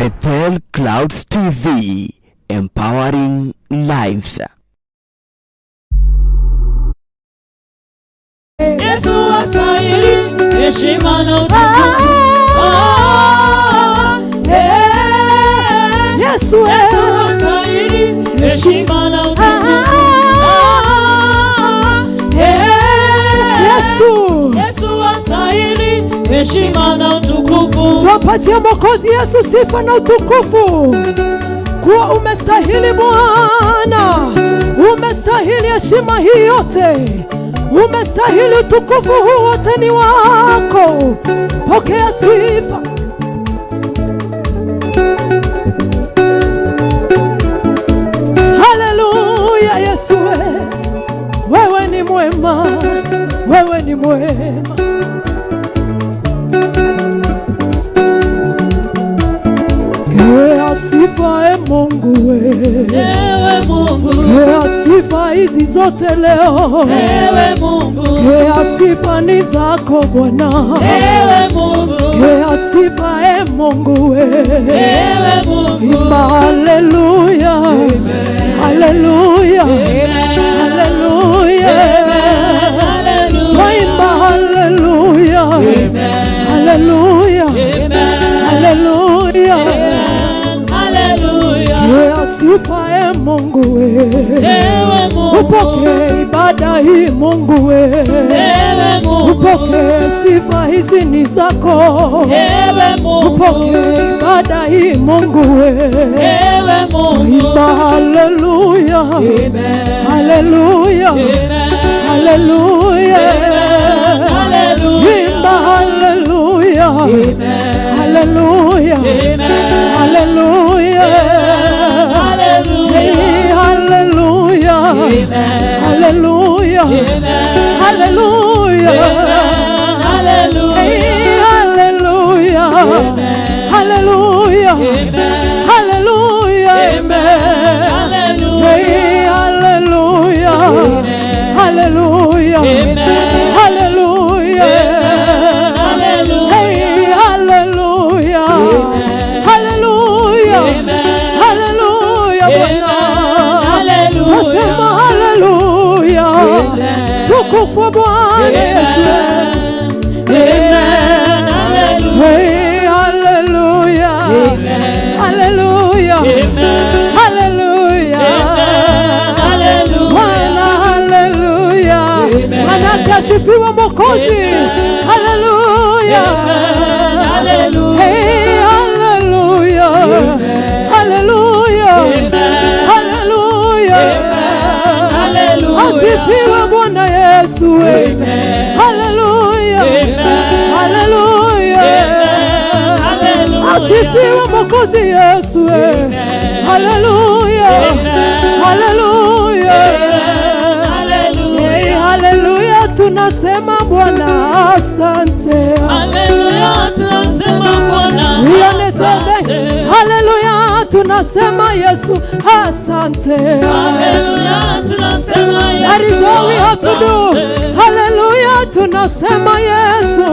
Bethel Clouds TV, empowering lives. Yesu astahili heshima na utukufu. Ah, eh. Yesu, Yesu astahili heshima na utukufu. Ah, eh. Yesu. Yesu astahili heshima na utukufu. Tuwapatie Mwokozi Yesu sifa na utukufu, kuwa umestahili Bwana, umestahili heshima hii yote, umestahili utukufu huu wote ni wako. Pokea sifa. Haleluya, Yesu wewe ni mwema, wewe ni mwema. Pokea sifa e Mungu we, Ewe Mungu, pokea sifa hizi zote leo, ewe Mungu, pokea sifa ni zako Bwana, ewe Mungu, pokea sifa e Mungu we, ewe Mungu. Imba haleluya, haleluya, haleluya, twaimba haleluya, haleluya, haleluya. Haleluya. Pokea sifa e Mungu we, Ewe Mungu, upokee ibada hii Mungu we, ewe Mungu, upokee sifa hizi ni zako, ewe Mungu, upokee ibada hii Mungu we, ewe Mungu. Imba haleluya, haleluya, haleluya, Haleluya. imba haleluya, haleluya, haleluya, Haleluya. Hey, haleluya, haleluya, haleluya. Haleluya. Hey, haleluya, haleluya, haleluya, amen. Haleluya. Hey, haleluya, haleluya, haleluya. Haleluya. Hey, haleluya, haleluya, haleluya, Bwana. Haleluya. Twasema haleluya, tukufu wa Bwana Yesu. Amen. Haleluya. Hey, haleluya, haleluya, haleluya. Haleluya. Bwana haleluya, manake asifiwe Mwokozi. Haleluya, Haleluya. hey, haleluya, haleluya, haleluya. Haleluya. Asifiwe Bwana Yesu. Haleluya, haleluya. Haleluya. Asifiwe Mwokozi Yesu. Haleluya, haleluya. Haleluya. Hey, haleluya, tunasema Bwana asante. Haleluya, tunasema Bwana Ioneseme asante. haleluya, tunasema Yesu asante. Haleluya, tunasema That is Yesu all we have to do. asante. Haleluya, tunasema Yesu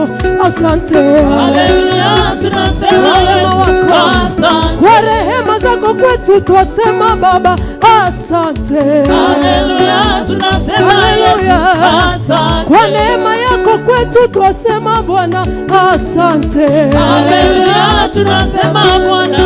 asante. Haleluya, tunasema Kwa wema Yesu wako. asante. Kwa rehema zako kwetu twasema Baba asante. Haleluya, tunasema Yesu Haleluya. asante. Kwa neema yako kwetu twasema Bwana asante. Haleluya, tunasema Bwana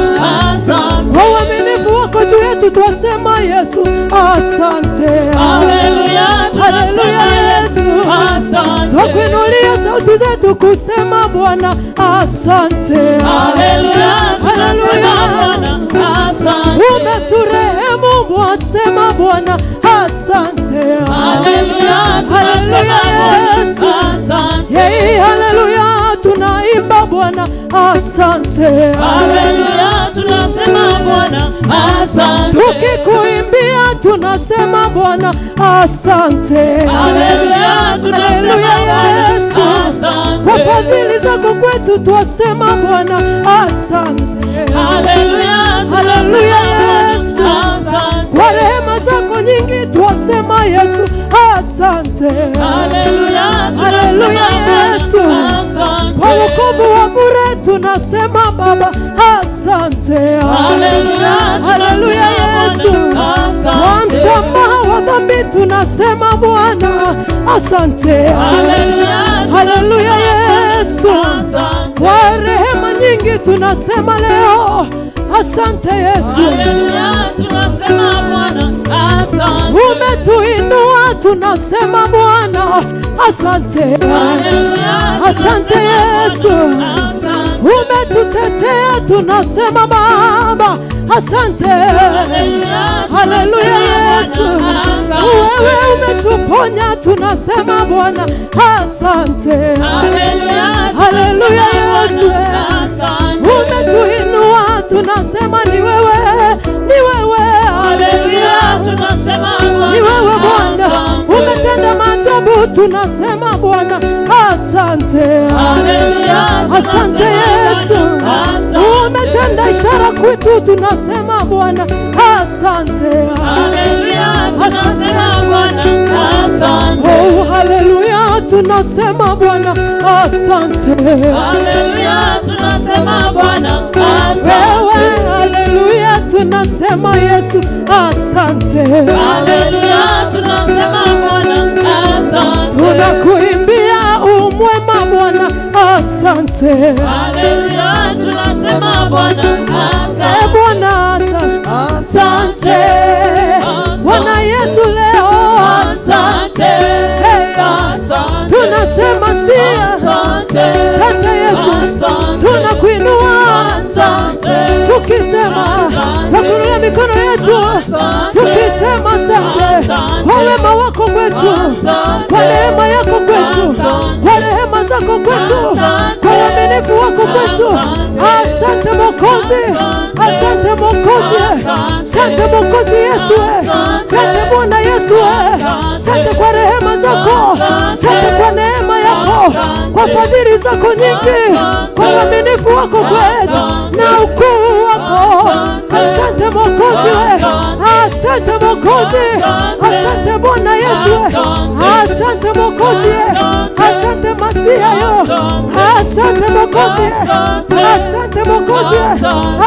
asante. Kwa uaminifu wako juu yetu twasema Yesu asante. Haleluya, tunasema Haleluya, Yesu Yesu. asante. Twakuinulia sauti zetu kusema Bwana asante. Haleluya, tunasema Haleluya. Bwana asante. Umeturehemu mwasema Bwana asante. Haleluya, tunasema Haleluya, Bwana Yesu. asante. Hey, haleluya, tunaimba Bwana asante. Haleluya, tunasema Bwana asante. Tukikuimbia tunasema Bwana asante. Haleluya, tunasema Haleluya, Bwana Yesu. asante. Kwa fadhili zako kwetu twasema Bwana asante. Haleluya, tunasema Haleluya, Bwana Yesu. asante. Kwa rehema zako nyingi twasema tunasema Yesu asante. Haleluya, Haleluya Yesu. asante. Kwa wokovu wa bure tunasema Baba asante. Haleluya, Haleluya Yesu. Kwa msamaha wa dhambi tunasema Bwana asante. Haleluya, Haleluya Yesu. asante. Kwa rehema nyingi tunasema leo asante Yesu. Haleluya, tunasema Bwana asante. Umetuinua tunasema Bwana asante. Haleluya, Asante Yesu. asante. Umetutetea tunasema Baba asante. Haleluya, Haleluya Yesu. asante. Wewe umetuponya tunasema Bwana asante. Haleluya, Haleluya Yesu. asante. Umetuinua tunasema ni wewe, ni wewe. Haleluya, Haleluya. tunasema Bwana Ni wewe Bwana, asante. umetenda maajabu tunasema Bwana asante. Haleluya, Asante Yesu, asante. umetenda ishara kwetu tunasema Bwana asante. Haleluya, tunasema Bwana asante. Oh, haleluya, tunasema Bwana asante. Haleluya, tunasema Bwana asante. Wewe, haleluya, tunasema Yesu asante. Haleluya, tunasema Bwana asante. Tunakuimbia umwema Bwana asante. Haleluya, tunasema Bwana E asante. Bwana asante. Bwana Yesu leo asante. Asante. Hey, Asante. tunasema si Asante. asante Yesu, Asante. tunakuinua Asante. tukisema, tukuinulia mikono yetu tukisema asante kwa wema wako kwetu, kwa neema yako kwetu, kwa rehema zako kwetu, kwa uaminifu wako kwetu. Asante Mwokozi, asante Mwokozi, asante Mwokozi Yesu, asante Bwana Yesu, asante kwa rehema zako, asante kwa neema yako, kwa fadhili zako nyingi, kwa uaminifu wako kwetu na ukuu wako. Asante Mwokozi we, asante Mwokozi, asante Bwana Yesu we, asante Mwokozi we, asante Masia yo, asante Mwokozi, asante Mwokozi,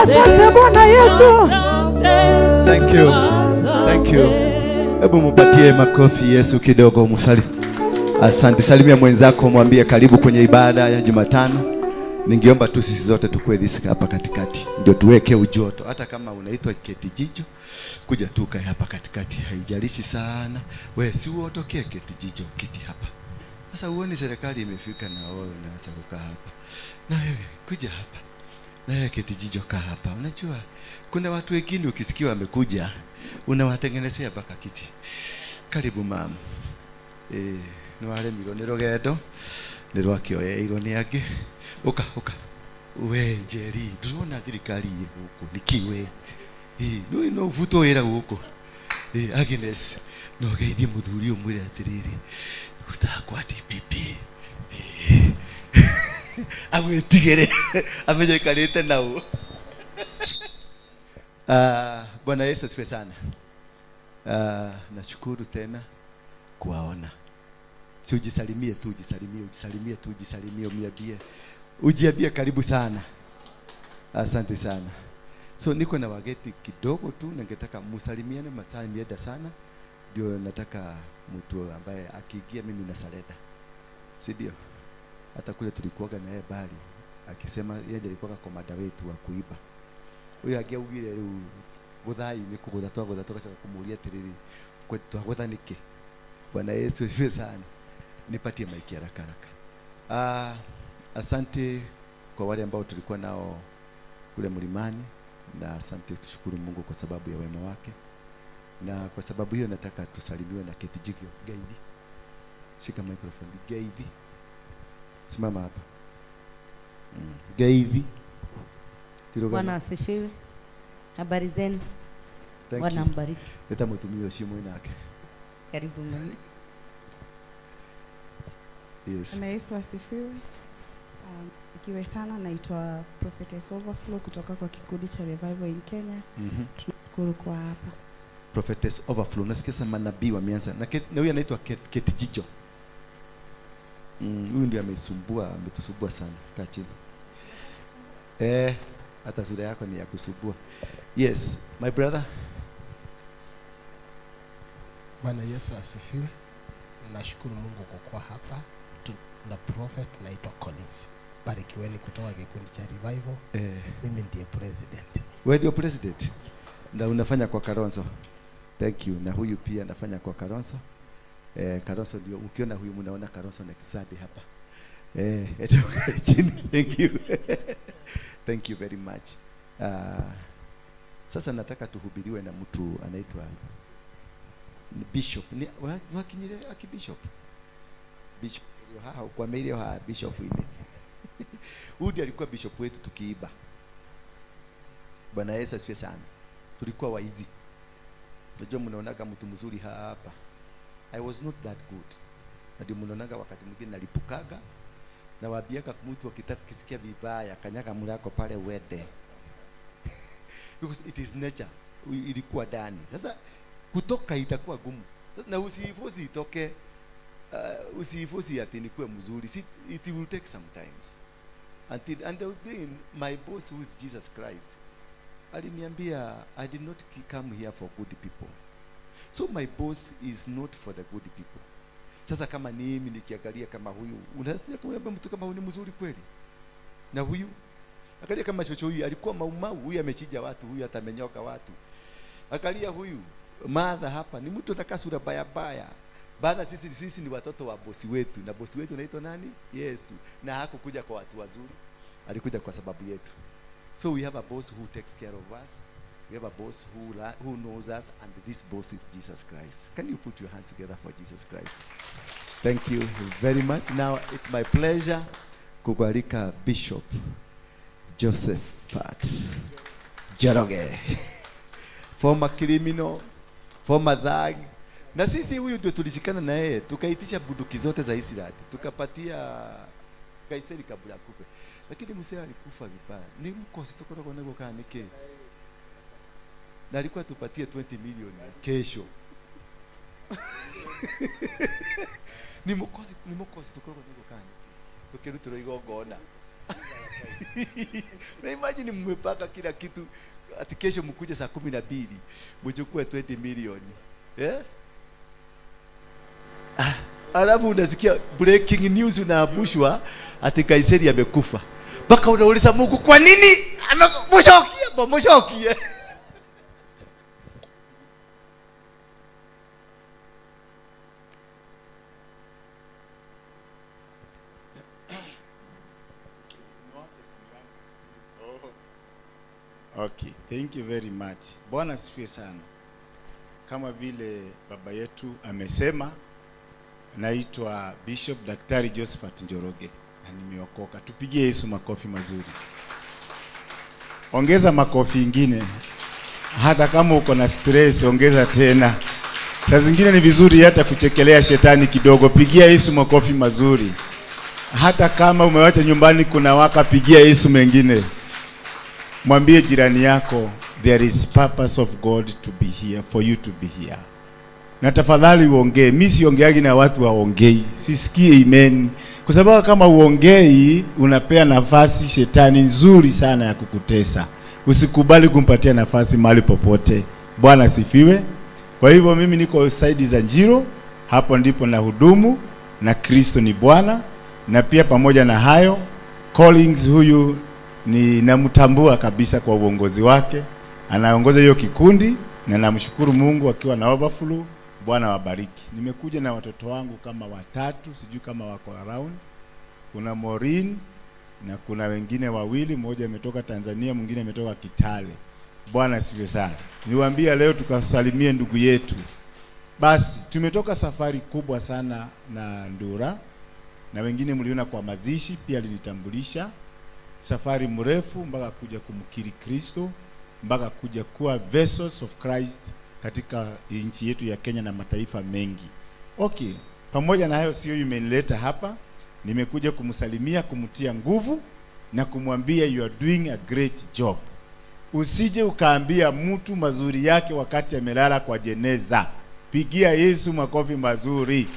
asante Bwana Yesu. Thank you. Thank you. Hebu mupatie makofi Yesu kidogo musali. Asante. Salimia mwenzako mwambie karibu kwenye ibada ya Jumatano. Ningeomba tu sisi zote tukue this hapa katikati, ndio tuweke ujoto. Hata kama unaitwa keti jicho, kuja tu kae hapa katikati, haijalishi sana. We si uotokee keti jicho, kiti hapa. Sasa uone serikali imefika na wewe unaanza kukaa hapa. Na wewe kuja hapa. Na wewe keti jicho kaa hapa. Unajua kuna watu wengine ukisikia wamekuja unawatengenezea mpaka kiti. Karibu mama. Nĩwaremirwo nĩ rũgendo nĩ rwakĩoyeirwo nĩ angĩ. Ũka ũka we Njeri, ndũrona thirikari ĩ gũkũ nĩkĩ we? Ĩ no ũbutwo wĩra gũkũ. Agnes, no ũgeithie mũthuri ũmwĩre atĩrĩrĩ, rutaga kwa DPP. Agwĩtigĩre amenye aikarĩte nau. Bwana Yesu asifiwe sana. Nashukuru tena kuwaona. Si ujisalimie tu, ujisalimie, ujisalimie tu, ujisalimie, umiambie. Ujiambie karibu sana. Asante sana. So niko na wageti kidogo tu, ningetaka musalimiane, masaa imeenda sana. Ndio nataka mtu ambaye akiingia mimi na saleda. Si ndio? Hata kule tulikuwaga na yeye bali akisema yeye ndiye alikuwa komanda wetu wa kuiba. Huyo angĩaugire rĩu gũthai nĩ kũgũtha twagũtha tũgacoka kũmũria atĩrĩrĩ, twagũtha nĩkĩ? Bwana Yesu asifiwe sana. Nipatie maiki haraka haraka. Asante kwa wale ambao tulikuwa nao kule mlimani, na asante, tushukuru Mungu kwa sababu ya wema wake, na kwa sababu hiyo nataka tusalimiwe na Keti Jigio Gaidi. Shika microphone Gaidi, simama hapa. Gaidi. Tirogana. Bwana asifiwe. Habari zenu? Thank Bwana you. ambariki. Leta mũtumia ũcio mwĩnake. Karibu mama. Yes. Bwana Yesu asifiwe. Ikiwe sana, naitwa Prophetess Overflow kutoka kwa kikundi cha Revival in Kenya. Tunashukuru kwa hapa. Prophetess Overflow. Nasikia sasa manabii wameanza. Na huyu anaitwa Kate Jijo. Huyu ndiye amesumbua, ametusumbua sana. Kaa chini. Hata sura yako ni ya kusumbua. Yes, my brother. Bwana Yesu asifiwe. Nashukuru Mungu kwa kuwa hapa. Tuna prophet, naitwa Collins. Barikiweni kutoka kikundi cha Revival. Mimi ndiye president. Wewe ndio president? Na unafanya kwa Karonzo. Thank you. Na huyu pia anafanya kwa Karonzo. Karonzo ndio ukiona huyu mnaona Karonzo next Sunday hapa. Chini. Thank you. Thank you very much. Sasa nataka tuhubiriwe na mtu anaitwa Bishop. Ni wakinyire aki Bishop. Bishop haha kwa meire ha Bishop ine. Huyu ndiye alikuwa bishop wetu tukiiba. Bwana Yesu asifiwe sana. Tulikuwa waizi. Unajua mnaonaga mtu mzuri hapa. I was not that good. Na ndio mnaonaga wakati mwingine nalipukaga na waambiaga mtu akitaka kisikia vibaya kanyaga mlako pale uende. Because it is nature. Ilikuwa ndani. Sasa kutoka itakuwa gumu. Sasa, na usiifosi itoke. Usiifosi ati nikuwe mzuri. See, it will take some times. Until, and again, my boss who is Jesus Christ aliniambia, I did not come here for good people. So my boss is not for the good people. Sasa kama mimi nikiangalia kama huyu, unaweza kumwambia mtu kama huyu ni mzuri kweli? Na huyu angalia kama chocho huyu alikuwa maumau, huyu amechinja watu, huyu atamenyoka watu. Angalia huyu Martha hapa ni mtu ataka sura baya baya. Bana sisi ni watoto wa bosi wetu, na bosi wetu anaitwa nani? Yesu. Na hakukuja kwa watu wazuri, alikuja kwa sababu yetu. So we have a boss who takes care of us. We have a boss who knows us, and this boss is Jesus Christ. Can you put your hands together for Jesus Christ? Thank you very much. Now it's my pleasure kukualika Bishop Josephat Njoroge, former criminal, former thug. Na sisi huyu ndio tulishikana na yeye, tukaitisha bunduki zote za Israeli, tukapatia Kaiseri kabla akufe. Lakini mzee alikufa vibaya. Ni mkosi tukoragwo naguo kana niki? Na alikuwa tupatie 20 million kesho. Ni mkosi, ni mkosi tukoragwo naguo kana niki? Tukirutĩrwo igongona. Na imagine mmepaka kila kitu ati kesho mkuje saa 12 mchukue 20 million. Alafu unasikia breaking news, unaabushwa ati Kaiseri amekufa. Mpaka unauliza Mungu kwa nini? Amemshokia, bomshokie. Okay, thank you very much. Bwana asifiwe sana. Kama vile baba yetu amesema, naitwa Bishop Daktari Josephat Njoroge na nimeokoka. Tupigie Yesu makofi mazuri. Ongeza makofi ingine. Hata kama uko na stress, ongeza tena. Saa zingine ni vizuri hata kuchekelea shetani kidogo. Pigia Yesu makofi mazuri. Hata kama umewacha nyumbani kuna waka, pigia Yesu mengine. Mwambie jirani yako, there is purpose of God to be here, for you to be here. Na tafadhali uongee. Mimi siongeagi na watu waongei. Sisikie amen. Kwa sababu kama uongei, unapea nafasi shetani nzuri sana ya kukutesa. Usikubali kumpatia nafasi mahali popote. Bwana asifiwe. Kwa hivyo mimi niko side za Njiro, hapo ndipo na hudumu, na Kristo ni Bwana. Na pia pamoja na hayo, Collins huyu ni namtambua kabisa kwa uongozi wake. Anaongoza hiyo kikundi na namshukuru Mungu akiwa na overflow. Bwana wabariki. Nimekuja na watoto wangu kama watatu, sijui kama wako around. Kuna Maureen na kuna wengine wawili, mmoja ametoka Tanzania, mwingine ametoka Kitale. Bwana asifiwe sana. Niwaambia leo tukasalimie ndugu yetu. Basi tumetoka safari kubwa sana na Ndura, na wengine mliona kwa mazishi pia alinitambulisha. Safari mrefu mpaka kuja kumkiri Kristo, mpaka kuja kuwa vessels of Christ katika nchi yetu ya Kenya na mataifa mengi. Okay, pamoja na hayo sio imenileta hapa. Nimekuja kumsalimia, kumtia nguvu na kumwambia you are doing a great job. Usije ukaambia mtu mazuri yake wakati amelala kwa jeneza. Pigia Yesu makofi mazuri.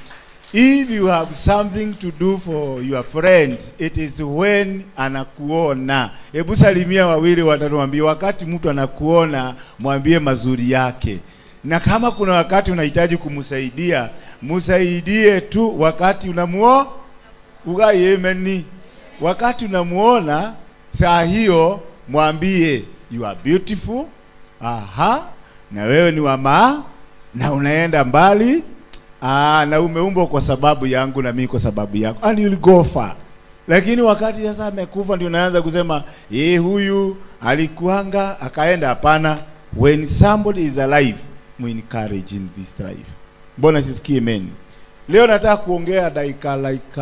If you have something to do for your friend, it is when anakuona. Hebu salimia wawili watatu, mwambie wakati mtu anakuona, mwambie mazuri yake. Na kama kuna wakati unahitaji kumsaidia, msaidie tu wakati ugaye. Wakati unamuona saa hiyo, mwambie you are beautiful. Aha, na wewe ni wa maa na unaenda mbali. Ah, na umeumbwa kwa sababu yangu na mimi kwa sababu yako. And you'll go far. Lakini wakati sasa amekufa ndio unaanza kusema, "Eh, huyu alikuanga akaenda." Hapana. When somebody is alive, we encourage in this life. Mbona sisikie amen? Leo nataka kuongea dakika like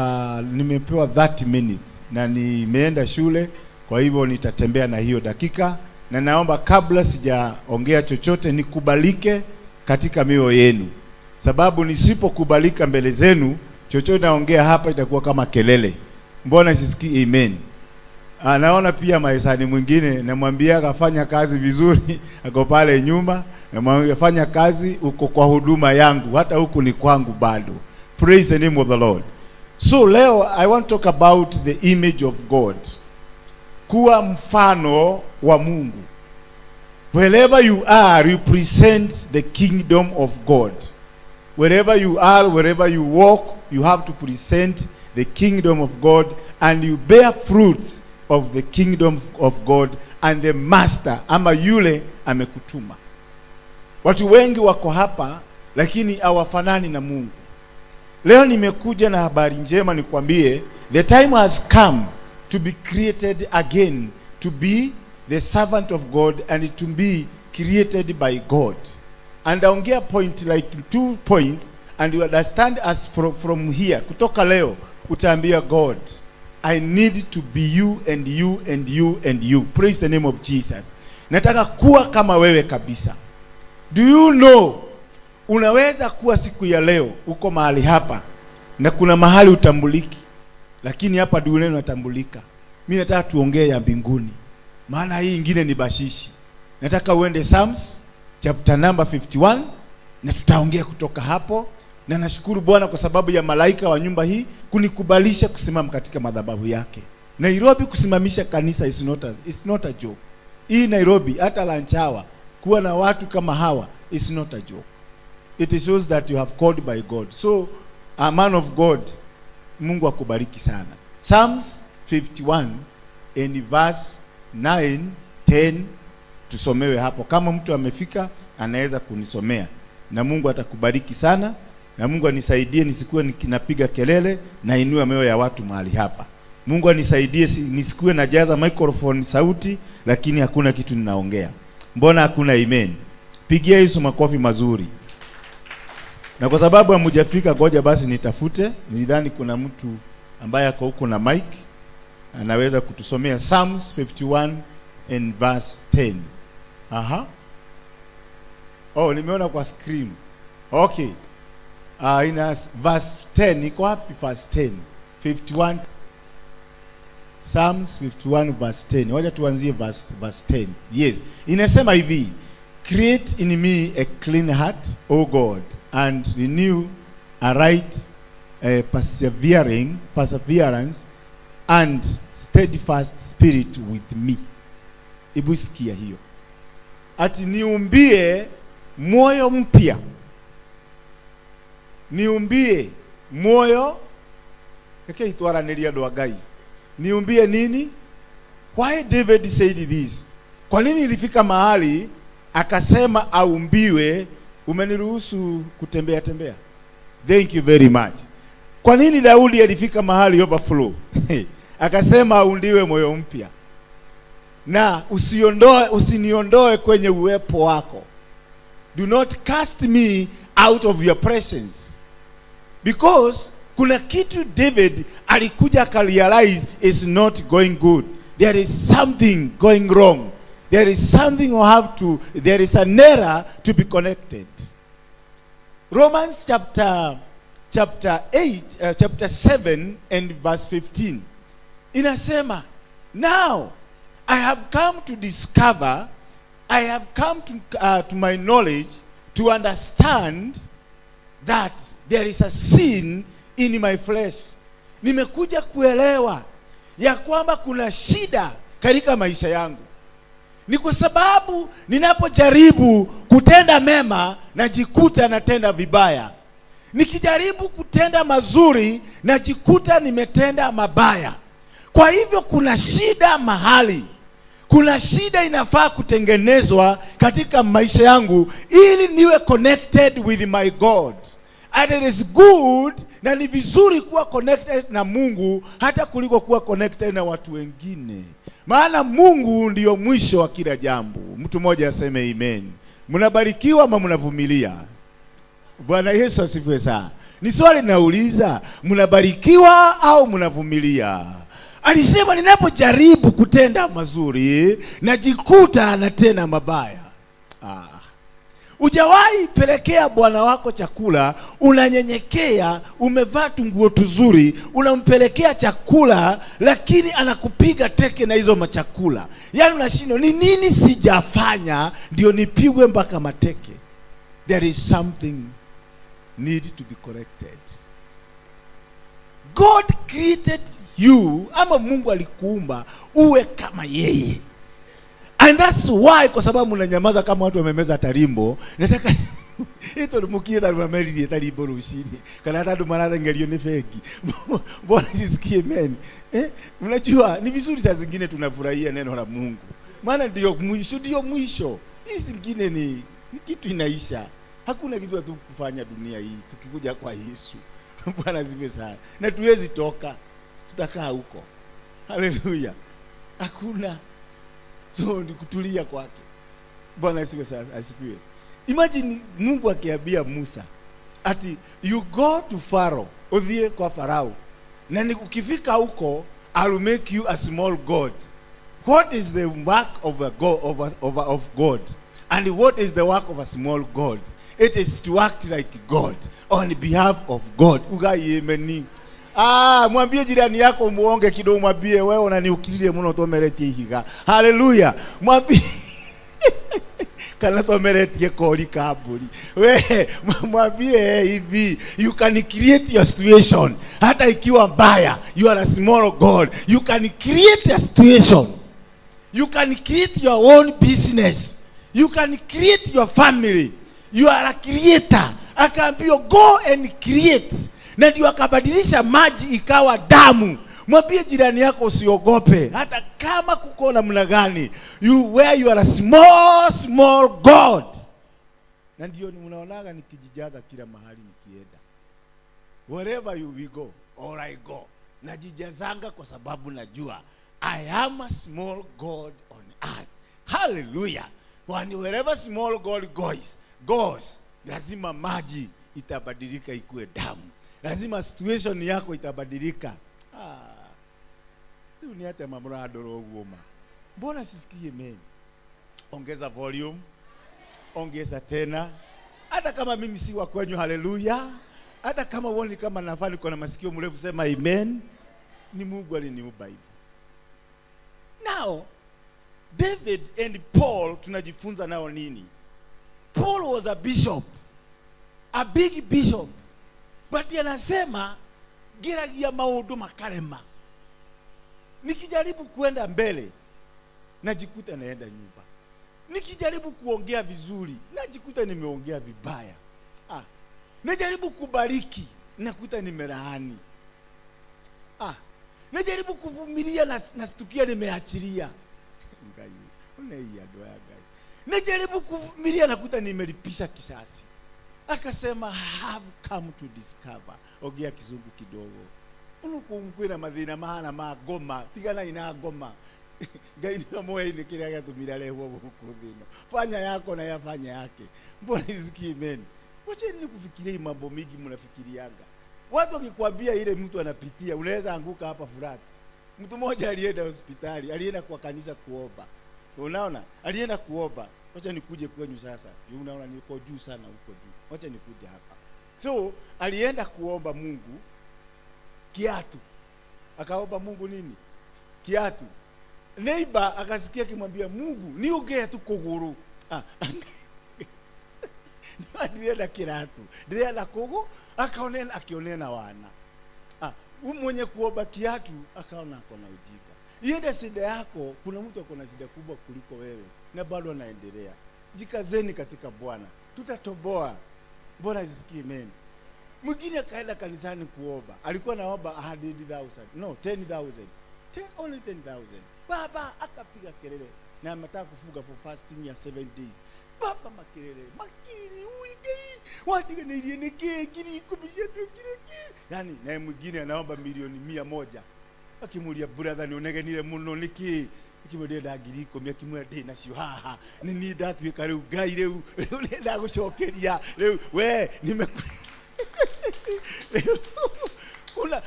nimepewa 30 minutes na nimeenda shule, kwa hivyo nitatembea na hiyo dakika, na naomba kabla sijaongea chochote nikubalike katika mioyo yenu, sababu nisipokubalika mbele zenu, chochote naongea hapa itakuwa kama kelele. Mbona sisikii amen? Anaona pia maisani mwingine, namwambia akafanya kazi vizuri, ako pale nyuma, namwambia fanya kazi, uko kwa huduma yangu, hata huku ni kwangu bado. Praise the name of the Lord. So leo I want to talk about the image of God. Kuwa mfano wa Mungu. Wherever you are, you present the kingdom of God. Wherever you are, wherever you walk, you have to present the kingdom of God and you bear fruits of the kingdom of God and the master ama yule amekutuma. Watu wengi wako hapa lakini hawafanani na Mungu. Leo nimekuja na habari njema nikwambie, the time has come to be created again, to be the servant of God and to be created by God. And naongea point like two points and you understand us from here. Kutoka leo utaambia God, I need to be you and you and you and you. Praise the name of Jesus. Nataka kuwa kama wewe kabisa. Do you know unaweza kuwa siku ya leo uko mahali hapa na kuna mahali utambuliki, lakini hapa duniani unatambulika. Mimi nataka tuongee ya mbinguni, maana hii ingine ni bashishi. Nataka uende Psalms chapter number 51 na tutaongea kutoka hapo, na nashukuru Bwana kwa sababu ya malaika wa nyumba hii kunikubalisha kusimama katika madhabahu yake. Nairobi kusimamisha kanisa is not a joke. Hii Nairobi hata lunch hour kuwa na watu kama hawa is not a joke. It shows that you have called by God. So, a man of God, Mungu akubariki sana. Psalms 51 and verse 9, 10 tusomewe hapo. Kama mtu amefika anaweza kunisomea, na Mungu atakubariki sana, na Mungu anisaidie nisikuwe napiga kelele na inua mioyo ya watu mahali hapa. Mungu anisaidie nisikuwe najaza microphone sauti, lakini hakuna kitu ninaongea. Mbona hakuna amen? Pigia Yesu makofi mazuri. Na kwa sababu hamujafika, ngoja basi nitafute. Nilidhani kuna mtu ambaye ako huko na mic anaweza kutusomea Psalms 51 and verse 10. Aha. Oh, nimeona kwa screen. Okay. Ina verse 10 iko wapi verse 10? 51, Psalms 51 verse 10. Wacha tuanzie verse 10. Yes. Inasema hivi, "Create in me a clean heart, O God, and renew a right persevering perseverance and steadfast spirit with me." Hebu sikia hiyo. Ati niumbie moyo mpya. Niumbie moyo, reke itwaranĩrie andũ a Ngai. Niumbie nini? Why David said this? Kwa nini ilifika mahali akasema aumbiwe? Umeniruhusu kutembea tembea. Thank you very much. Kwa nini Daudi alifika mahali overflow akasema aundiwe moyo mpya na usiniondoe kwenye uwepo wako? Do not cast me out of your presence. Because kuna kitu David alikuja akarealize is not going good. There is something going wrong. There is something you have to, there is an error to be connected. Romans chapter 8, chapter 7 and verse 15. Inasema, "Now I have come to discover I have come to my knowledge to understand that there is a sin in my flesh. Nimekuja kuelewa ya kwamba kuna shida katika maisha yangu. Ni kwa sababu ninapojaribu kutenda mema, najikuta natenda vibaya. Nikijaribu kutenda mazuri, najikuta nimetenda mabaya. Kwa hivyo kuna shida mahali. Kuna shida inafaa kutengenezwa katika maisha yangu ili niwe connected with my God. And it is good, na ni vizuri kuwa connected na Mungu hata kuliko kuwa connected na watu wengine. Maana Mungu ndiyo mwisho wa kila jambo. Mtu mmoja aseme amen. Mnabarikiwa ama mnavumilia? Bwana Yesu asifiwe sana. Ni swali nauliza, mnabarikiwa au mnavumilia? Alisema ninapojaribu kutenda mazuri, najikuta natenda mabaya. Ah. Hujawahi pelekea bwana wako chakula, unanyenyekea, umevaa tunguo tuzuri, unampelekea chakula, lakini anakupiga teke na hizo machakula. Yaani unashindwa, ni nini sijafanya ndio nipigwe mpaka mateke? There is something need to be corrected. God created you, ama Mungu alikuumba uwe kama yeye. And that's why, kwa sababu mnanyamaza kama watu wamemeza tarimbo, nataka ito mukie tarimameririe tarimbo rucini kana hata andu marathengerio ni bengi. Bwana sisikie men. Mnajua ni vizuri saa zingine tunafurahia neno la Mungu, maana ndio mwisho, ndio mwisho. Hii zingine ni kitu inaisha. Hakuna kitu tu kufanya dunia hii tukikuja kwa Yesu. Bwana asifiwe sana. Na tuwezi toka, tutakaa huko. Haleluya. Hakuna. So ni kutulia kwake. Bwana asifiwe sana, asifiwe. Imagine Mungu akiambia Musa ati you go to Pharaoh, uthie kwa Farao, na ni ukifika huko I'll make you a small god. What is the work of a God, of God? And what is the work of a small god? It is to act like God on behalf of God. Ugai. Ah, mwambie jirani yako muonge kidogo, mwambie wewe unaniukiririe muno tomeretie ihiga. Haleluya. Mwambie kana tomeretie kori kaburi. We mwambie hivi, you can create your situation hata ikiwa mbaya. You are a small god. You can create a situation. You can create your own business. You can create your family. You are a creator. Akaambiwa go and create. Na ndio akabadilisha maji ikawa damu. Mwambie jirani yako usiogope, hata kama kuko namna gani. You where you are a small small god. Na ndio mnaonaga nikijijaza kila mahali nikienda. Wherever you we go or I go, najijazanga kwa sababu najua I am a small god on earth. Hallelujah. When wherever small god goes, lazima maji itabadilika ikuwe damu. Lazima situation yako itabadilika. Ah. Ni hata mamura adoro uoma. Mbona sisikie men? Ongeza volume. Ongeza tena. Hata kama mimi si wa kwenyu, haleluya. Hata kama uone kama nafaa niko na masikio mrefu, sema amen. Ni Mungu aliniumba hivyo. Now, David and Paul tunajifunza nao nini? Paul was a bishop. A big bishop. But anasema geragia maundu makarema. Nikijaribu kuenda mbele najikuta naenda nyumba. Nikijaribu kuongea vizuri najikuta nimeongea vibaya. Ah. Najaribu kubariki nakuta nimelaani. Ah. Najaribu kuvumilia na nastukia nimeachilia. Ngai, unaiya doa Ngai. Najaribu kuvumilia nakuta nimelipisha kisasi. Akasema have come to discover. Ongea kizungu kidogo. Unukumkwira mathina mahana ma ngoma, tigana ina ngoma. Ngai ni moyo kiria gĩatũmire arehwo gũkũ thĩ ĩno. Fanya yako na yafanya yake. Mbona isikie amen? Wacheni kufikiria mambo mingi mnafikirianga. Watu wakikwambia ile mtu anapitia, unaweza anguka hapa furati. Mtu mmoja alienda hospitali, alienda kwa kanisa kuomba. Unaona? Alienda kuomba. Wacha nikuje kwenyu sasa. Unaona niko juu sana huko juu. Wacha nikuje hapa. So, alienda kuomba Mungu kiatu. Akaomba Mungu nini? Kiatu. Neighbor akasikia akimwambia Mungu, ni ugee tu kuguru. Ah, ndirenda kiratu, ndirenda kugu, akaonena akionena wana. Ah, mwenye kuomba kiatu akaona ako na ujinga. Iende shida yako, kuna mtu ako na shida kubwa kuliko wewe na bado anaendelea. Jikazeni katika Bwana, tutatoboa. Mbona zisikie amen? Mwingine akaenda kanisani kuomba, alikuwa naomba 100,000, no 10,000, 10, only 10,000. Baba akapiga kelele na ametaka kufunga for fasting ya 7 days. Baba makelele makelele, uigai watiganĩirie nĩkĩ 10,000 cia ngiri ki. Yani naye mwingine anaomba milioni 100, akimuria brother, nĩ ũnegenire mũno nĩkĩ? Akimwambia nda 10,000, akimwĩra ndĩ nacio haha, nĩ niĩ ndatuĩka rĩu Ngai, rĩu rĩu nĩ ndagũcokeria rĩu we nimeku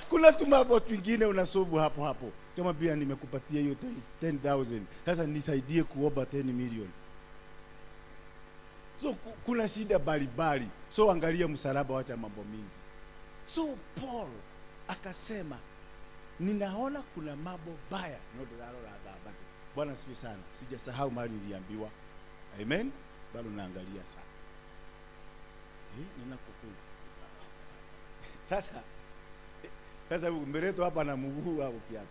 kuna tumambo twingine unasobu hapo hapo, kama pia nimekupatia hiyo 10,000 sasa nisaidie kuomba 10 million. So kuna shida mbalimbali, so angalia msalaba, wacha mambo mingi. So Paul akasema ninaona kuna mambo baya no ndĩrarora thaa bado. Bwana sifiwe sana, sijasahau mahali niliambiwa. Amen, bado naangalia sana. Ninakukula sasa. Sasa umeletwa hapa na mguu au kiatu?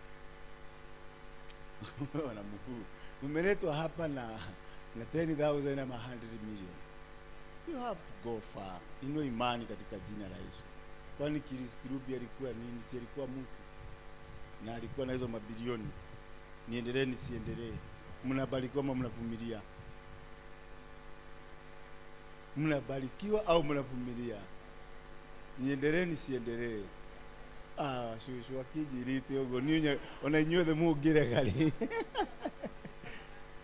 Na mguu umeletwa hapa na 10,000 ama 100 million. You have to go far. Ino imani katika jina la Yesu. Kwani Chris Kirubi alikuwa nini? Si alikuwa mtu na alikuwa na hizo mabilioni. Niendelee nisiendelee? Mnabarikiwa ama mnavumilia? Mnabarikiwa au mnavumilia? Niendelee nisiendelee? Ah, shushu akijirite uguo niĩ ona inyuothe mũngĩrega rĩ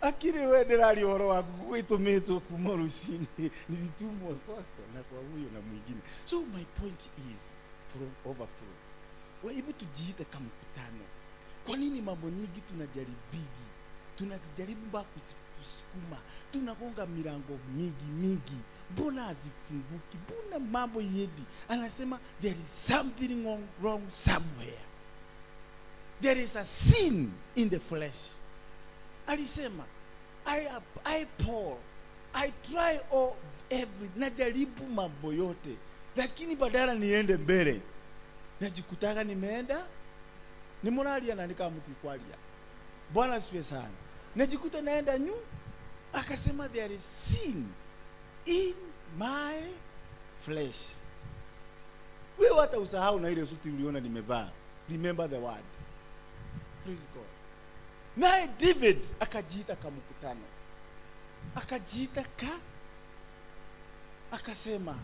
akiri we ndĩraria ũhoro waku gwĩtũmĩtwo kuma rũcinĩ, nilitumwa kwako na kwa huyo na mwingine. So my point is from overflow. We, hebu tujiite kama mkutano. Kwa nini mambo nyingi tunajaribigi, tunazijaribu mpaka kusukuma, tunagonga milango mingi mingi, mbona hazifunguki? Mbona mambo yedi? Anasema there is something wrong somewhere, there is a sin in the flesh. Alisema I Paul, I try all every, najaribu mambo yote, lakini badala niende mbele najikutaga nimeenda ni muraria na nikamtikwaria. Bwana asifiwe sana. Najikuta naenda nyu. Akasema there is sin in my flesh. Wewe hata usahau na ile suti uliona nimevaa. Remember the word. Praise God. Naye David akajiita kamkutano, akajiita ka, akasema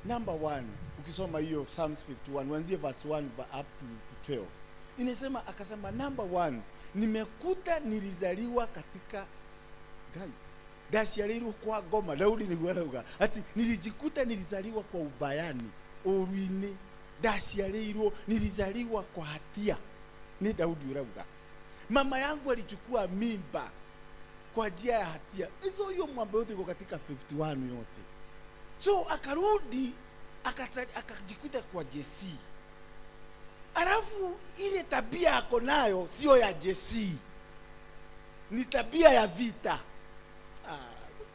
number 1, ukisoma hiyo Psalms 51 uanzie verse 1 up to 12, inasema akasema number 1, nimekuta nilizaliwa katika Ngai, ndaciarĩirwo kwa ngoma. Daudi nĩguo arauga ati nilijikuta nilizaliwa kwa ubayani ũru-inĩ, ndaciarĩirwo, nilizaliwa kwa hatia. Ni Daudi urauga mama yangu alichukua mimba kwa njia ya hatia. Hizo hiyo mambo yote iko katika 51 yote. So akarudi akajikuta kwa Jesse. Alafu ile tabia ako nayo sio ya Jesse, ni tabia ya vita.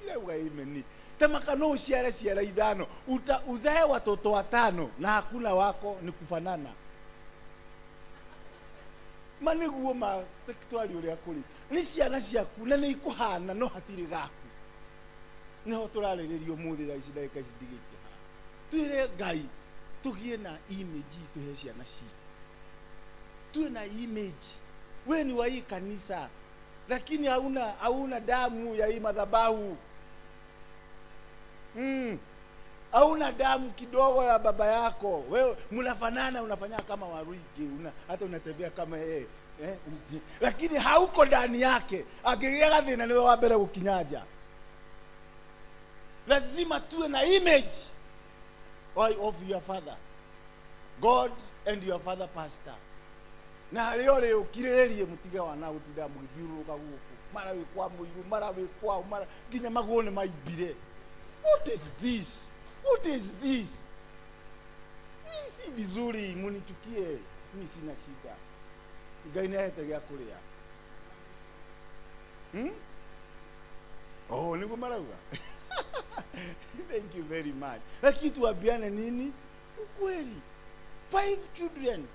Kila imeni tamakano uciare ciara 5 uta uzae watoto 5 na hakuna wako ni kufanana. Maniguo ma twari uria kuri ni ciana ciaku na ni ikuhana no hatiri gaku. Niho turarĩrĩria ũmũthĩ thaa ici ndagĩka ici ndigĩtie haha. Twĩre Ngai tugie na image tuhe ciana citũ, tuwe na image. We ni wa hii kanisa lakini hauna damu ya hii madhabahu. Hauna damu kidogo ya baba yako. Wewe mnafanana, unafanya kama Waruigi, hata unatembea kama yeye. Lakini hauko ndani yake. Akigea gathina niwe wa mbere gukinyaja. Lazima tuwe na image of your father God and your father pastor. Na harĩa ũrĩ ũkirĩrĩrie mũtige wana gũtinda mũgĩthiũrũrũka gũkũ, mara wĩ kwa mũirũ, mara wĩ kwao, mara nginya magũrũ nĩ maimbire. What is this? What is this? Hii si vizuri, munichukie, mimi sina shida. Ngai nĩ ahete gĩa kũrĩa. Oh, nĩguo marauga. Thank you very much. Lakini tuambiane nini? Ukweli. 5 children.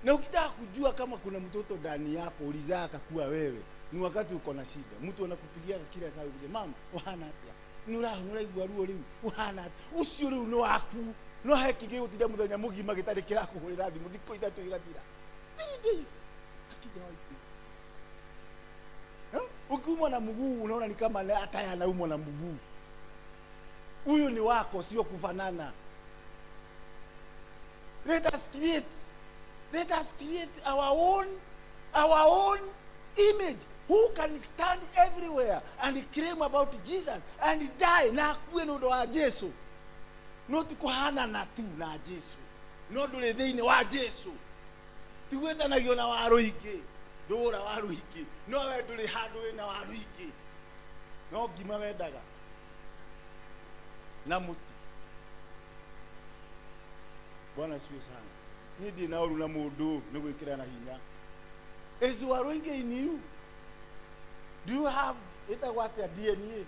Na ukitaka kujua kama kuna mtoto ndani yako ulizaa akakuwa wewe, ni wakati uko na shida. Mtu anakupigia kila saa ukuje, mama, uhana atia? Nĩ ũraigua ruo rĩu? Uhana atia? Ũcio rĩu nĩ waku. No he kĩngĩ gũtinda mũthenya mũgima gĩtarĩ kĩrakũhũrĩra thimũ thikũ 3 gĩgathira. 3 days. Hakijawahi kuja. Ukiumwa na mguu unaona ni kama hata yeye anaumwa na mguu. Huyu ni wako, sio kufanana. Let us create. Let us create our own image. Who can stand everywhere and claim about Jesus and die na akue nĩ ũndũ wa Jesu? No ti kũhanana tu na Jesu. No ndũrĩ thĩinĩ wa Jesu. Ti gwĩtanagio na waru ingĩ. Ndũra waru ingĩ. No we ndũrĩ handũ wĩna waru ingĩ. No ngima wendaga. Na mũtu. Bwana asifiwe sana. Niĩ ndirĩ na ũru na mũndũ nĩ gwĩkĩra na hinya. Is waru ingĩ in you? Do you have ĩtagwo atĩa DNA?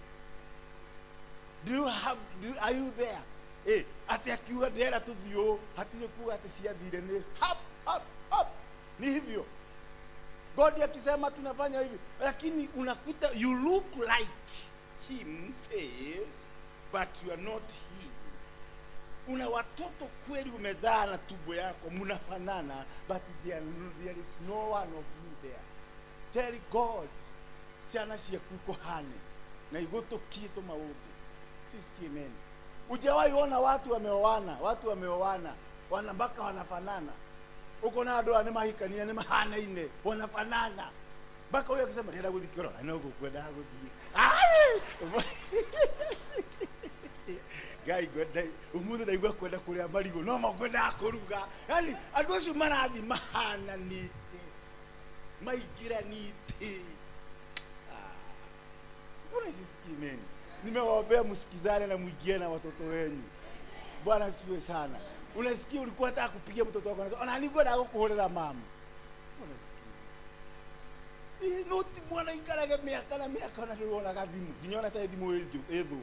Do you have, are you there? Atĩ akiuga ndĩrenda tũthiĩ ũũ, hatirĩ kuga atĩ ciathire nĩ hap, hap, hap. Ni hivyo. God akisema tunafanya hivi, lakini unakuta you look like him face, but you are not him. Una watoto kweli umezaa na tumbo yako, mnafanana, but there is no one of you there. Tell God, ciana ciaku ikuhane na igũtũkie tũmaũndũ. Sisikie amen. Hujawahi ona watu wameoana, watu wameoana, wana mpaka wanafanana. Uko na andũ aya nĩ mahikania, nĩ mahanaine, wanafanana. Mpaka huyo akisema ndĩrenda gũthiĩ kĩoro, na ũguo ngwendaga gũthiĩ. Ai! Ngai ngwenda, ũmũthĩ ndaigua kwenda kũrĩa marigũ, no mo ngwendaga kũruga. Yaani andũ acio marathiĩ mahananĩte, maingĩranĩte. Mbona sisikii amen? Nimewaombea msikizane na muingie na watoto wenyu. Bwana asifiwe sana. Unasikia ulikuwa unataka kupigia mtoto wako, unasema, ona ningwenda gũkũhũrĩra mama. Unasikia? No ti mwana ikarage mĩaka na mĩaka na ndũronaga thimũ. Nginya ona ta thimũ ĩ thũ.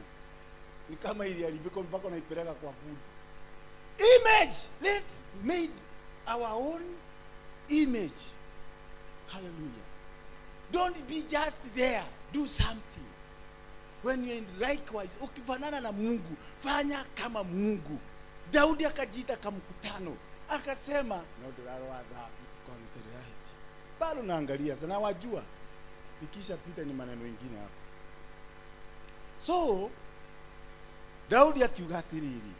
Ni kama iliharibika mpaka unaipeleka kwa fundi. Image. Let's made our own image. Hallelujah. Don't be just there. Do something. When you're in likewise, ukifanana na Mungu, fanya kama Mungu. Daudi akajiita kamkutano, akasema, no ndũrarora thaa, kwa mterahiti. Bado naangalia sana, wajua. Ikishapita ni maneno mengine hapo. So Daudi akiuga atiriri,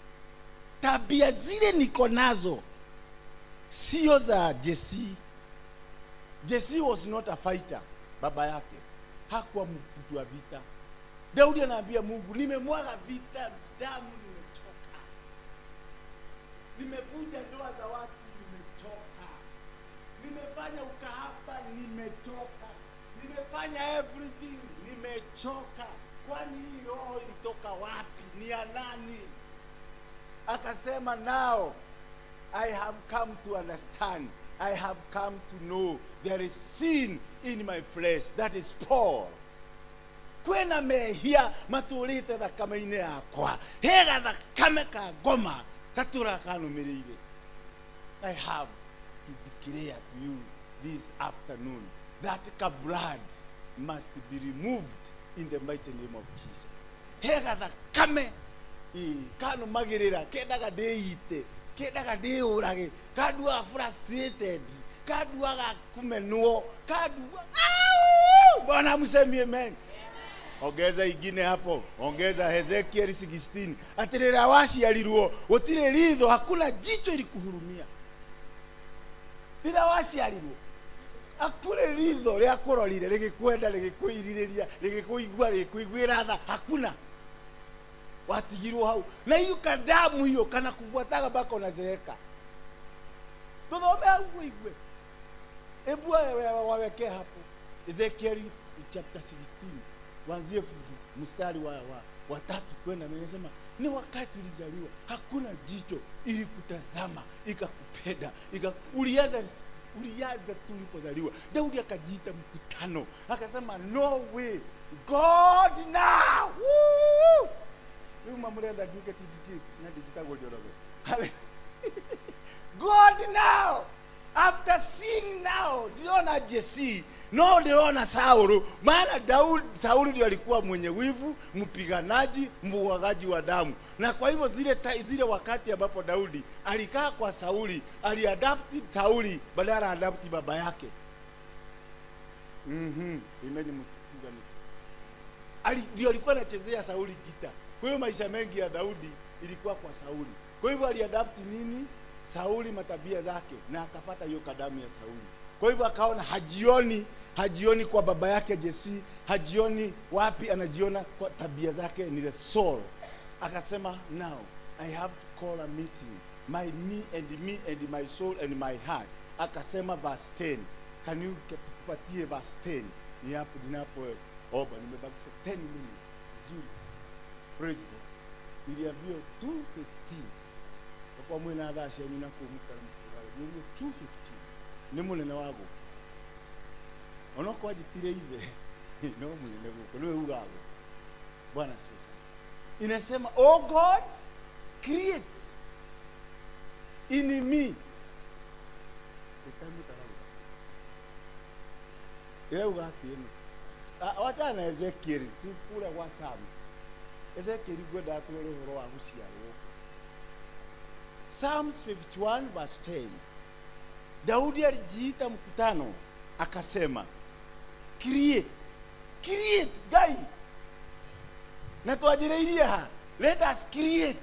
tabia zile niko nazo sio za Jesse. Jesse was not a fighter, baba yake hakuwa mtu wa vita. Daudi anaambia Mungu, nimemwaga vita damu, nimechoka. Nimevunja ndoa za watu, nimechoka. Nimefanya ukahaba, nimechoka. Nimefanya everything, nimechoka. Kwani hii roho ilitoka wapi? Ni ya nani? Akasema, now I have come to understand. I have come to know there is sin in my flesh. That is Paul. Kwena mehia matũrĩte thakame-inĩ yakwa. He gathakame ka ngoma gatũraga kanũmĩrĩire. I have to declare to you this afternoon that blood must be removed in the mighty name of Jesus. He gathakame kanũmagĩrĩra, kendaga ndĩite, kendaga ndĩũrage, kanduaga frustrated, kanduaga kumenwo, kanduaga. Au! Bwana msemie amen. Ongeza ingine hapo, ongeza Ezekiel 16. Atirira waciarirwo gutire ritho, hakuna jicho ilikuhurumia. Rĩrĩa waciarirwo hakuna ritho rĩa kũrorire rĩgĩkwenda, rĩgĩkwĩrirĩria, rĩgĩkũigua, rĩgĩkũiguĩra tha, hakuna. Watigirwo hau na hiyo kadamu hiyo kana kufuataga mpaka unazeeka. Tuthome hau uigue. Ebu waweke hapo Ezekiel chapter 16 kuanzia mstari wa 3 kwenda mbele. Nasema ni wakati ulizaliwa hakuna jicho ilikutazama ikakupenda, Ulianza tu ulipozaliwa. Daudi akajiita mkutano, akasema no way, God now. Woo! Rĩu mamũrenda nduĩke TD Jakes na ndĩgĩtagwo Njoroge. God now, after seeing now, ndĩrona Jesse, no ndĩrona Saulu. Maana Daudi, Sauli ndio alikuwa mwenye wivu, mpiganaji, mwagaji wa damu. Na kwa hivyo zile wakati ambapo Daudi alikaa kwa Sauli, aliadapti Sauli badala ya adapti baba yake. Imeni mtukuga ni. Ndio alikuwa anachezea Sauli gita. Kwa hiyo maisha mengi ya Daudi ilikuwa kwa Sauli. Kwa hivyo aliadapti nini? Sauli matabia zake, na akapata hiyo kadamu ya Sauli. Kwa hivyo akaona hajioni kwa baba yake Jesse, hajioni wapi, anajiona kwa tabia zake ni the soul. Akasema now I have to call a meeting, my me and me and my soul and my heart. Akasema verse 10. Can you tupatie verse 10? Ni hapo ninapo omba, nimebakisha 10 minutes. Vizuri sana. Praise God. Niliambiwa 2:15. Kwa mwena thaa cianyu na kũu mũkara mũkũgare. Niliambiwa 2:15. Nĩ mũnene wa gũkũ. Onokorwo anjĩtire ithe, no mũnene gũkũ, nĩwe ugaga gũkũ. Bwana asifiwe sana. Inasema, oh God, create in me. Ĩrauga atĩ ĩno. Wachana na Ezekiel, tu kũrĩa gwa Psalms. Ezekiel ngwendaga tũrore ũhoro wa gũciarwo. Psalms 51 verse 10. Daudi alijiita mkutano akasema, create, create Ngai. Na tuajireirie ha. Let us create.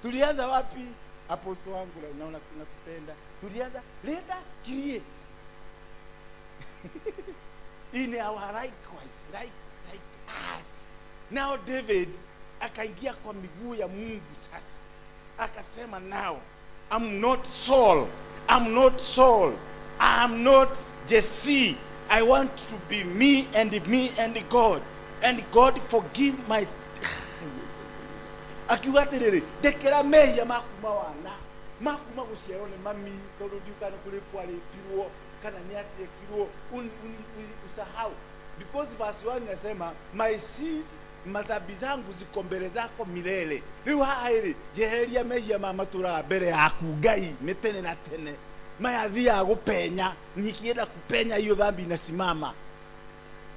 Tulianza wapi? Apostle wangu naona nakupenda. Tulianza let us create. In our likewise, like us. Now David akaingia kwa miguu ya Mungu sasa. Akasema now I'm not Saul. I'm not Saul. I'm not Jesse. I want to be me and God. And God forgive my akiuga atiriri, ndekera mehia makuma wana makuma guciarwo ni mami, tondu ndiukana kuripwo aripirwo kana ni atiekirwo, usahau. Because verse 1 inasema my sins, madhambi zangu ziko mbele zako milele. Riu haha ri njehereria mehia ma maturaga mbere yaku Ngai ni tene na tene. Maya thiaga gupenya, nikienda kupenya hiyo dhambi inasimama.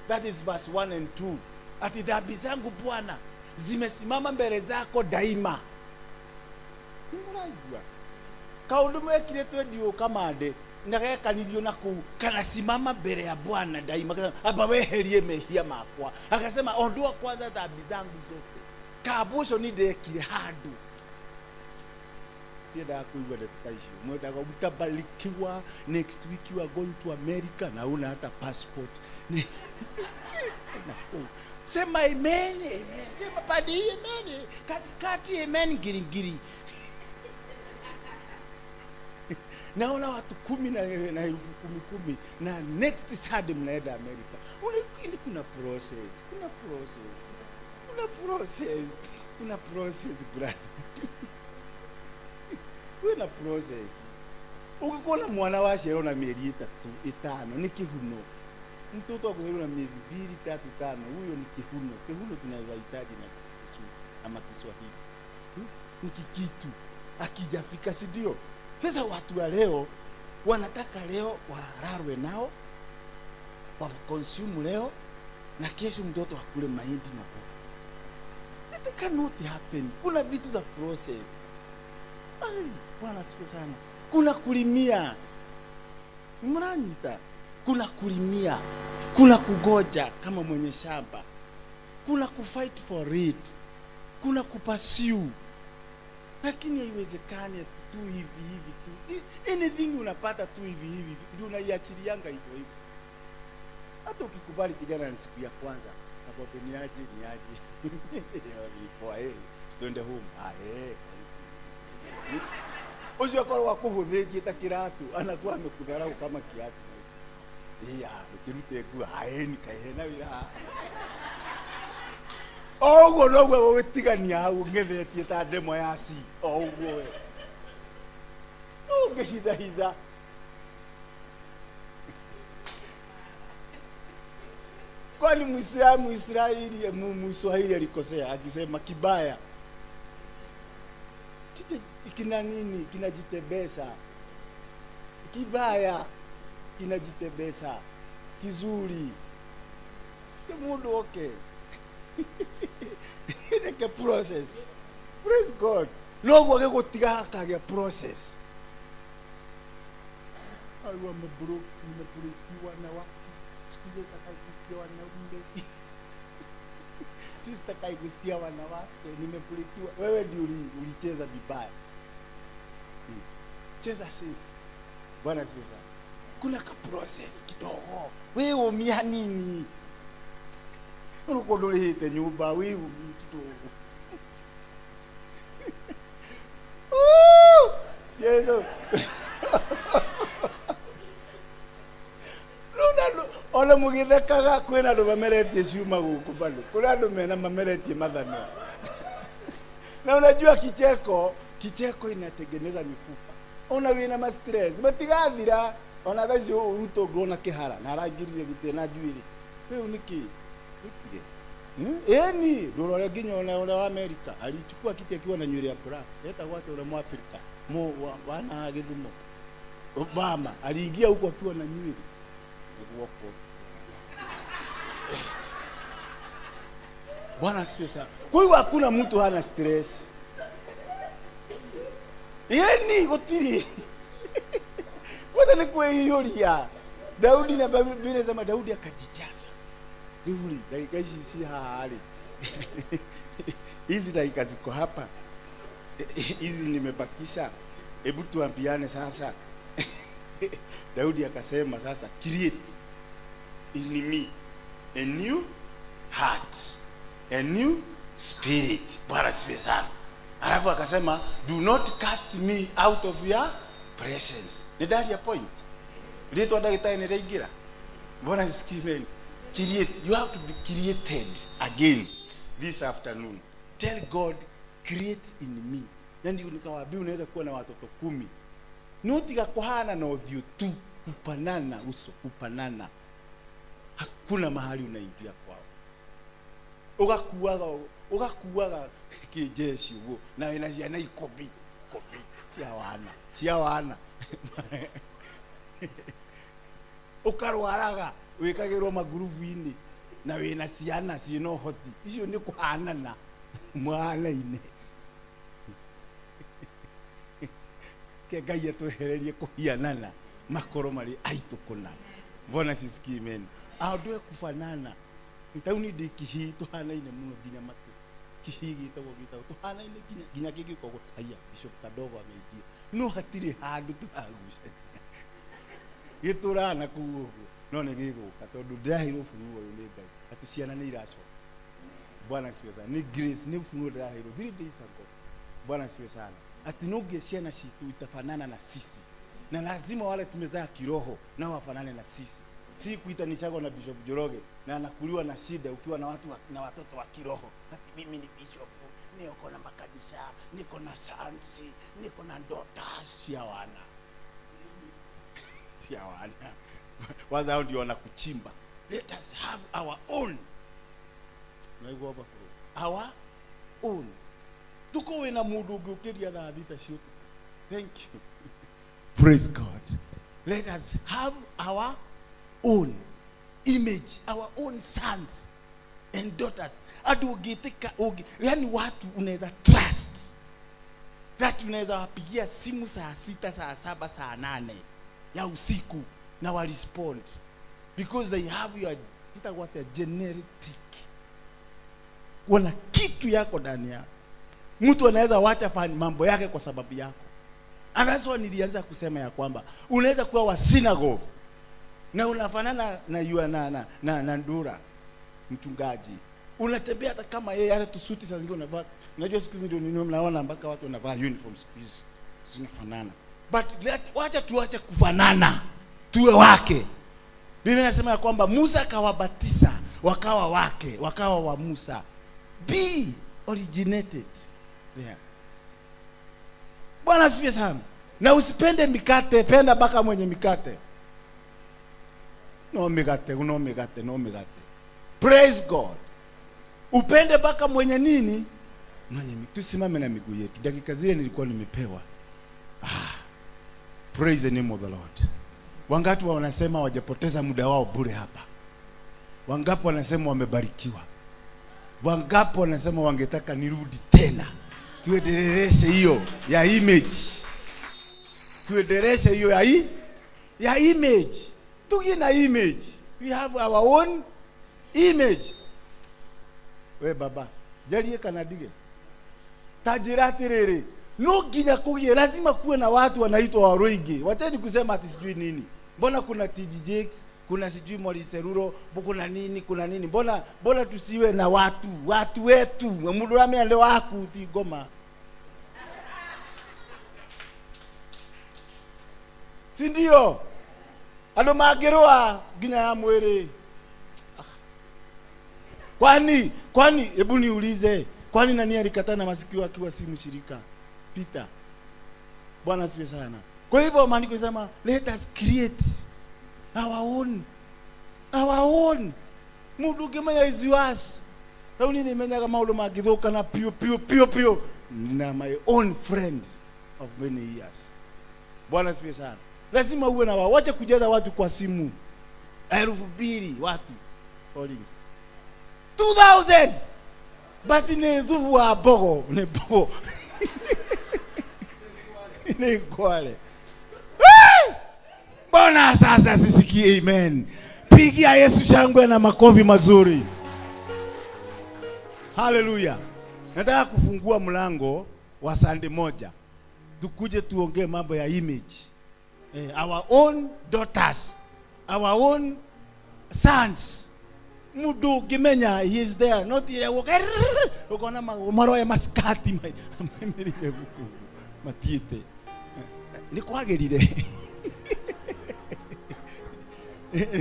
That is verse 1 and 2. Ati dhambi zangu Bwana zimesimama mbele zako daima. Nimuraigua kaundu mwekire twendio kamande na gekanirio na kuu kanasimama mbele ya Bwana daima. Akasema, aba weherie mehia makwa. Akasema ondoa kwanza dhambi zangu zote. Kabuco ni ndekire handu. Ndiendaga kuigua ndeto ta icio. Mwendaga utabarikiwa, next week you are going to America na una hata passport. Sema amen, amen. Sema padi amen. Katikati amen giringiri. Naona watu 10 na elfu 10,000 na next Saturday mnaenda America. Unakwenda, kuna process, kuna process. Kuna process. Kuna process brother. Kuna process. Ukikona mwana wa ciarwo na mieri 3 5 ni kihuno. Mtoto akuzaliwa na miezi 2 3 5, huyo ni kihuno. Kihuno tunaweza hitaji na Kiswahili ama Kiswahili. Ni kikitu akijafika, si ndio? Sasa watu wa leo wanataka leo wararwe nao, wa consume leo, na kesho mtoto akule mahindi na mboga. It cannot happen. Kuna vitu za process. Ai, Bwana asifiwe sana. Kuna kulimia. Mnanyita. Kuna kulimia. Kuna kugoja kama mwenye shamba. Kuna kufight for it. Kuna kupursue. Lakini haiwezekani tu hivi hivi tu. Anything unapata tu hivi hivi, ndio unaiachilianga hivyo hivyo. Hata ukikubali kijana ni siku ya kwanza, nakwambia ni aje, ni aje. Before, situende home. Ucio akorwo akuhuthitie ta kiratu, anakuwa amekudharau kama kiatu. Iya, ukirute nguo, ni kaihe na wira. Oguo noguo gũgĩtigania hau ng'ethetie ta ndemwa ya C. O ũguo we. Ũngĩhithahitha. Kama ni Muislamu, Israeli, Mswahili alikosea akisema kibaya. Kina nini? Kinajitebesa. Kibaya kinajitebesa. Kizuri. Ke mundu oke. Neke process. Praise God. No gwake gutiga akagĩa process. Aiwa mabroki, nimebrekiwa na watu. Siku hizi sitakai kusikia wanaume. Sisi sitakai kusikia wanawake, nimebrekiwa. Wewe ndio ulicheza vibaya. Cheza safe. Bwana asifiwe sana. Kuna ka process kidogo. Wewe umia nini? Unakuwa ndũrĩhĩte nyũmba, wewe umia kidogo. Woo! Yesu. Ona mũgĩthekaga kwĩna andũ mameretie ciuma gũkũ bado. Kũrĩ andũ mena mameretie mathanwa. Na unajua kicheko inatengeneza mifupa. Ona wĩna ma stress, matigathira. Ona thaa ici Ruto ngona kĩhara na arangirire gĩtĩ na njuĩrĩ. Rĩu nĩkĩ? Gũtirĩ. Eni, ndũrore nginya ona ũrĩa wa Amerika alichukua kiti akiwa na nywele ya black. Etagwo atĩa ũrĩa Mwafrika? Mo wana Gĩthumo. Obama aliingia huko akiwa na nywele. Guoko. Bwana asifiwe sana. Kwa hiyo hakuna mtu hana stress. Yeni gutiri. Kwanza ni kwiyuria. Daudi na Biblia inasema Daudi akajijaza. Rĩu dakika ici ci haha rĩ. Hizi dakika ziko hapa. Hizi nimebakisha. Hebu tuambiane sasa. Daudi akasema sasa, create in me a new heart, a new spirit. Bwana asifiwe sana. Alafu akasema do not cast me out of your presence. Ni ndari ya point. Rĩtwa ndagĩtarĩ nĩ rĩaingĩra. Bwana asifiwe. Create. You have to be created again this afternoon. Tell God, create in me. Na ndio nikawaambia unaweza kuwa na watoto 10. No tiga kuhana na ũthiũ tu, kupanana uso, kupanana. Hakuna mahali unaingia kwao. Ugakuaga kijeshi uguo na wĩna ciana ikũmi, ikũmi cia wana, cia wana. Ũkarwaraga wĩkagĩrwo magurubu-inĩ na wĩna ciana ciĩna ũhoti. Icio nĩ kũhanana mwana-inĩ. Ke Ngai atwehererie kũhianana makorwo marĩ aitũ kũna. Mbona sisikii meni? Aondoe kufanana. Tauni ndĩ kihii tũhanaine mũno nginya matũ. Kihii gĩtagwo tũhanaine nginya kĩngĩũka ũguo. Aya, Bishop Kadogo ameingia. No hatirĩ handũ tũragucania. Gĩtũraga na kũu ũguo. No nĩ gĩgũka tondũ ndĩraheirwo ũfunuo ũyũ nĩ Ngai atĩ ciana nĩ iracoka. Bwana asifiwe sana. Nĩ grace, nĩ ũfunuo ndĩraheirwo 3 days ago. Bwana asifiwe sana. Ati nonge ciana citu itafanana na sisi. Na lazima wale tumezaa kiroho nao wafanane na sisi. Si kuitanishago na Bishop Njoroge na anakuliwa na shida ukiwa na watu na watoto wa kiroho. Ati mimi ni bishop, niko na makanisa, niko na sons, niko na daughters. Cia wana. Cia wana. Wazao ndio wanakuchimba. Let us have our own. Unaigua hapa? Our own. Tuko wena mundu ungiukiria thaa thita cia utuku. Thank you. Praise God. Let us have our own image, our own sons and daughters. Adu ungitika ungi, yani watu unaweza trust that unaweza wapigia simu saa 6, saa 7, saa 8 ya usiku na wa respond because they have your itakuwa their genetic. Wana kitu yako ndani yao. Mtu anaweza wacha mambo yake kwa sababu yako. And that's why nilianza kusema ya kwamba unaweza kuwa wa synagogue na unafanana na yua na Ndura mchungaji. Unatembea hata kama yeye, hata tusuti saa zingine unavaa. Unajua siku hizi ndio nini mnaona mpaka watu wanavaa uniform siku hizi zinafanana. But wacha tuache kufanana. Tuwe wake. Biblia inasema ya kwamba Musa akawabatisa wakawa wake, wakawa wa Musa. Be originated there. Bwana asifiwe sana. Na usipende mikate, penda baka mwenye mikate. No mikate, no mikate, no mikate. Praise God. Upende mpaka mwenye nini? Mwenye tusimame na miguu yetu. Dakika zile nilikuwa nimepewa. Praise the name of the Lord. Wangapi wanasema hawajapoteza muda wao bure hapa? Wangapi wanasema wamebarikiwa? Wangapi wanasema wangetaka nirudi tena? Tuendeleze hiyo ya image. Tuendeleze hiyo ya image. Tugie na image. We have our own image. We baba, jalie kana dige. Tajira atiriri. No nginya kugie, lazima kuwe na watu wanaitwa Waruingi. Wacheni kusema ati sijui nini. Mbona kuna TG Jakes, kuna sijui Maurice Seruro, kuna nini, kuna nini. Mbona tusiwe na watu wetu. Mundu ame waku ti ngoma. Si ndio? Andu mangirwa nginya ya mwiri. Kwani hebu niulize, kwani nani alikataa na masikio akiwa si mshirika? Peter. Bwana asifiwe sana. Kwa hivyo maandiko yanasema let us create our own. Our own. Mundu ngimenya is yours. Rau ni nimenyaga maundu mangithuka na pio pio pio pio. Na my own friend of many years. Bwana asifiwe sana. Lazima uwe na wao. Wacha kujaza watu kwa simu. 2000 watu. Holdings. 2000. But ni thubu wa mbogo, ni mbogo. Ni kwale. Mbona sasa sisikie amen? Pigia Yesu shangwe na makofi mazuri. Hallelujah. Nataka kufungua mlango wa Sunday moja. Tukuje tuongee mambo ya image. Our own daughters, our own sons. Mundu ngimenya he is there. Not ile ukona maroya maskati maimirire guku matiite. Ni kwagirire.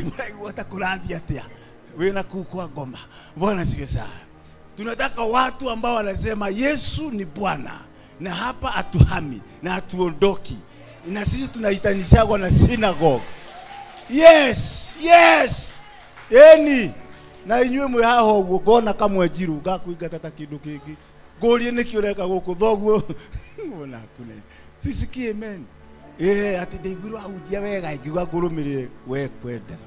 Muraigua ta kurathi atia wina kuu kwa ngoma. Bwana siwe sana. Tunataka watu ambao wanasema Yesu ni Bwana na hapa atuhami na atuondoki, na sisi tunaitanishagwa na synagogue. Yes, yes. Eni na inyuĩ mwĩ haha ũguo ngona kamwe njiru ngakuingata ta kĩndũ kĩngĩ ngũrie nĩkĩ ũreka gũkũ thoguo ngona kune sisikie amen. Ati ndaiguirwo ahunjia wega ngiuga ngũrũmĩrĩre we kwenda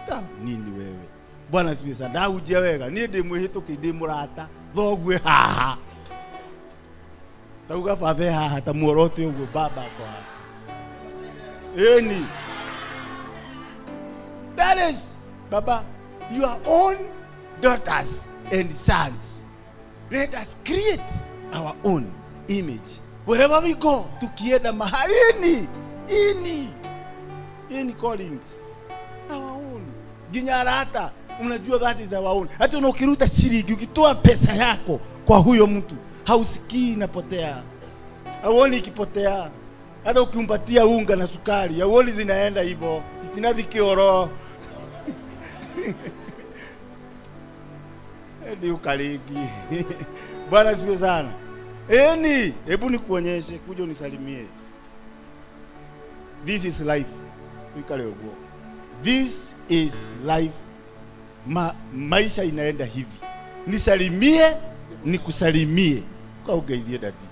ta nini wewe. Bwana asifiwe sana. Ndahunjia wega niĩ ndĩ mwĩhĩtũki ndĩ mũrata thoguo haha tauga baba haha ta muorote ũguo baba kwa haha. Eni that is baba your own daughters and sons. Let us create our own image. Wherever we go, tukienda mahali ini callings, our own. Ginya arata, unajua that is our own. Hata unakiruta shilingi, ukitoa pesa yako kwa huyo mtu, hausikii inapotea. Hauoni ikipotea. Hata ukimpatia unga na sukari, hauoni zinaenda hivyo. Sitinathi kioro. Ndi ukaligi. Bwana asifiwe sana. Eni, hebu nikuonyeshe, kuja unisalimie. This is life. Wikale uguo. This is life. Maisha inaenda hivi. Nisalimie, nikusalimie. Kwa ugeithie dadi.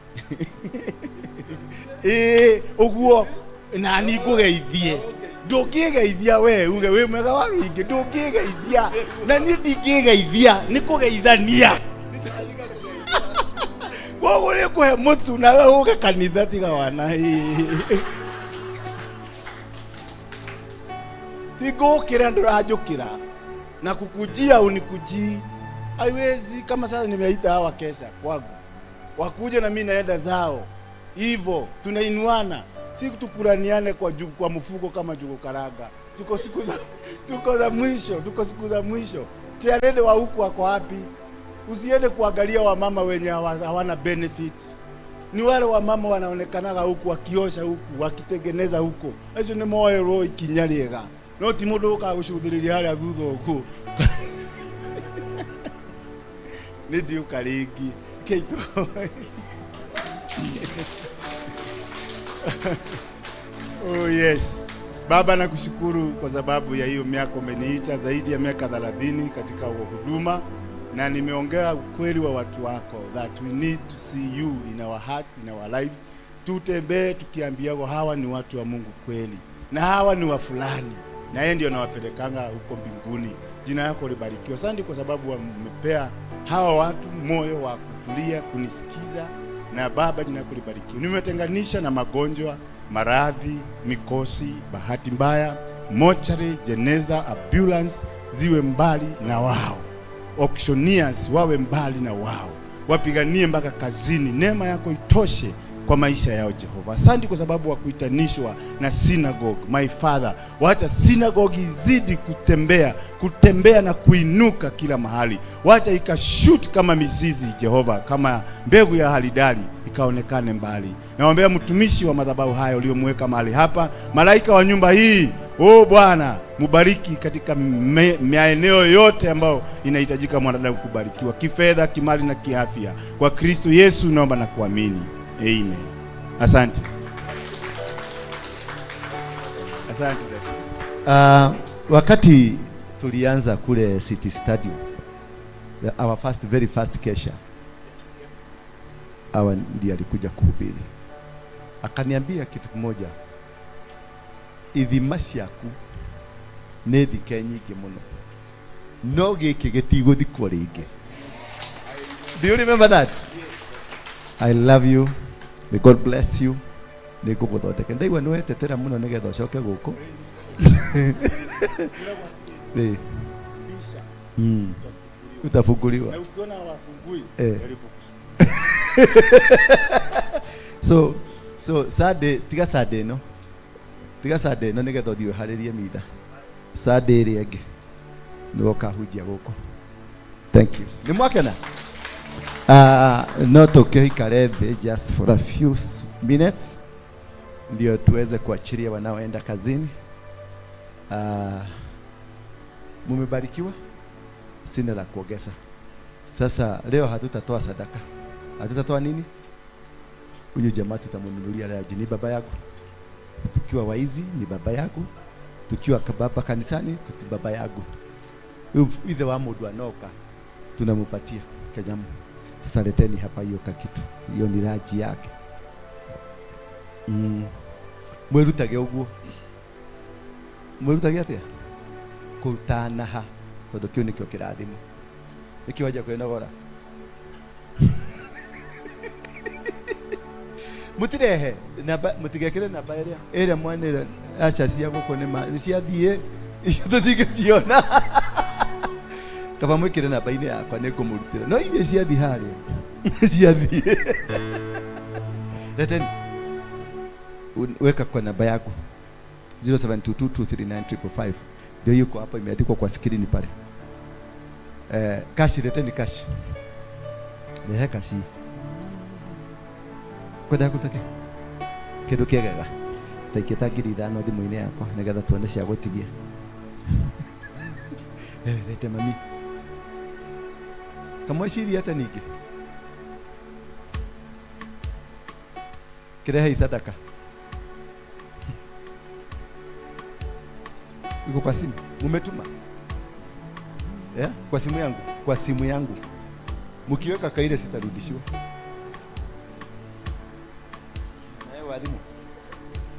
Uguo na nikugeithie. Ndũngĩgeithia we uge wĩ mwega wa rũingĩ, ndũngĩgeithia na niĩ ndingĩgeithia, nĩ kũgeithania. Koguo nĩ ngũhe mũtu nawe ũke kanitha tiga wana. Ti ngũkĩra ndũranjũkĩra na kukujia unikujii. Haiwezi. Kama sasa nimeita hawa kesha kwangu wakuje na mimi naenda zao, hivyo tunainuana. Si tukuraniane kwa jugu, kwa mfuko kama jugu karanga. Tuko siku za mwisho, tuko siku za mwisho. Tiarede wa huku wako wapi? Usiende kuangalia wamama wenye hawana benefit. Ni wale wamama wanaonekanaga huku wakiosha huku, wakitengeneza huko. Acio ni moerwo ikinya riega. No ti mundu ukaga gucuthiriria haria thutha uguo. Ni ndiuka ringi. Keito. Oh yes. Baba, nakushukuru kwa sababu ya hiyo miaka umeniita, zaidi ya miaka 30 katika huduma, na nimeongea ukweli wa watu wako that we need to see you in our hearts, in our lives. Tutembee tukiambiwa hawa ni watu wa Mungu kweli, na hawa ni wa fulani, na yeye ndio anawapelekanga huko mbinguni. Jina lako libarikiwe. Asante kwa sababu wamepea hawa watu moyo wa kutulia kunisikiza, na Baba, jina lako libarikiwe. Nimetenganisha na magonjwa, maradhi, mikosi, bahati mbaya, mochari, jeneza, ambulance ziwe mbali na wao, auctioneers wawe mbali na wao, wapiganie mpaka kazini. Neema yako itoshe kwa maisha yao Jehova. Asante kwa sababu wa kuitanishwa na synagogue, my father. Wacha synagogue izidi kutembea, kutembea na kuinuka kila mahali. Wacha ikashoot kama mizizi Jehova, kama mbegu ya haridali ikaonekane mbali. Naombea mtumishi wa madhabahu haya uliomweka mahali hapa, malaika wa nyumba hii, o Bwana, mubariki katika maeneo yote ambayo inahitajika mwanadamu kubarikiwa, kifedha, kimali na kiafya. Kwa Kristo Yesu naomba na kuamini. Amen. Asante. Asante. Wakati tulianza kule City Stadium, our first, very first kesha, hawa ndiye alikuja kuhubiri, akaniambia kitu kimoja, ithima ciaku nĩ thike nyingĩ mũno, no gĩkĩ gĩtigũthikwo rĩngĩ. Do you remember that? I love you. May God bless you. Nĩ ngũgũthondeka. Ndaigua nĩ wetetera mũno nĩgetha ũcoke gũkũ. Utafunguliwa. Na ukiona hawafungui, jaribu kusumbua. So Sunday, tiga Sunday no. Tiga Sunday no nĩgetha ũthiĩ ũharĩrie mitha. Sunday ĩrĩa ĩngĩ nĩwe ũkahunjia gũkũ. Thank you. Nĩ mwakena? No tũkĩikare thĩ just for a few minutes ndio tuweze kuachilia wanaoenda kazini. Mumebarikiwa? Sina la kuongeza. Sasa leo hatutatoa sadaka. Hatutatoa nini? Huyu jamaa tutamnunulia laji, ni baba yako. Tukiwa waizi ni baba yako. Tukiwa kababa kanisani tuki baba yako. Ithe wa mundu anoka tunamupatia kajamu. Sasa leteni hapa hiyo kakitu. Hiyo ni laji yake. Mwirutage uguo. Mwirutage atia? Kutanaha tondu kiu nikio kirathimo. Nikio waja kwinogora. Mutirehe namba, mutigekire namba ĩrĩa ĩrĩa mwanĩre aca cia gũkũ nĩ ma nĩ ciathiĩ icio tũtingĩciona. Kaba mwĩkĩre namba-inĩ yakwa nĩ ngũmũrutĩra, no iria ciathiĩ harĩa ciathiĩ. Leteni, weka kwa namba yangu 0722239555 ndio yuko hapo, imeandikwa kwa skrini pale. Kashi, leteni kashi. Rehe kashi. Kwenda kutake kindu kiegega ta ikita 5,000 thimũ-inĩ yakwa nigetha tuone cia gũtigia. Lete mami. Kamweciria ata ningĩ kirehe sadaka iko kwa simu mumetuma, yeah? Kwa simu yangu, kwa simu yangu mkiweka kaile sitarudishiwa.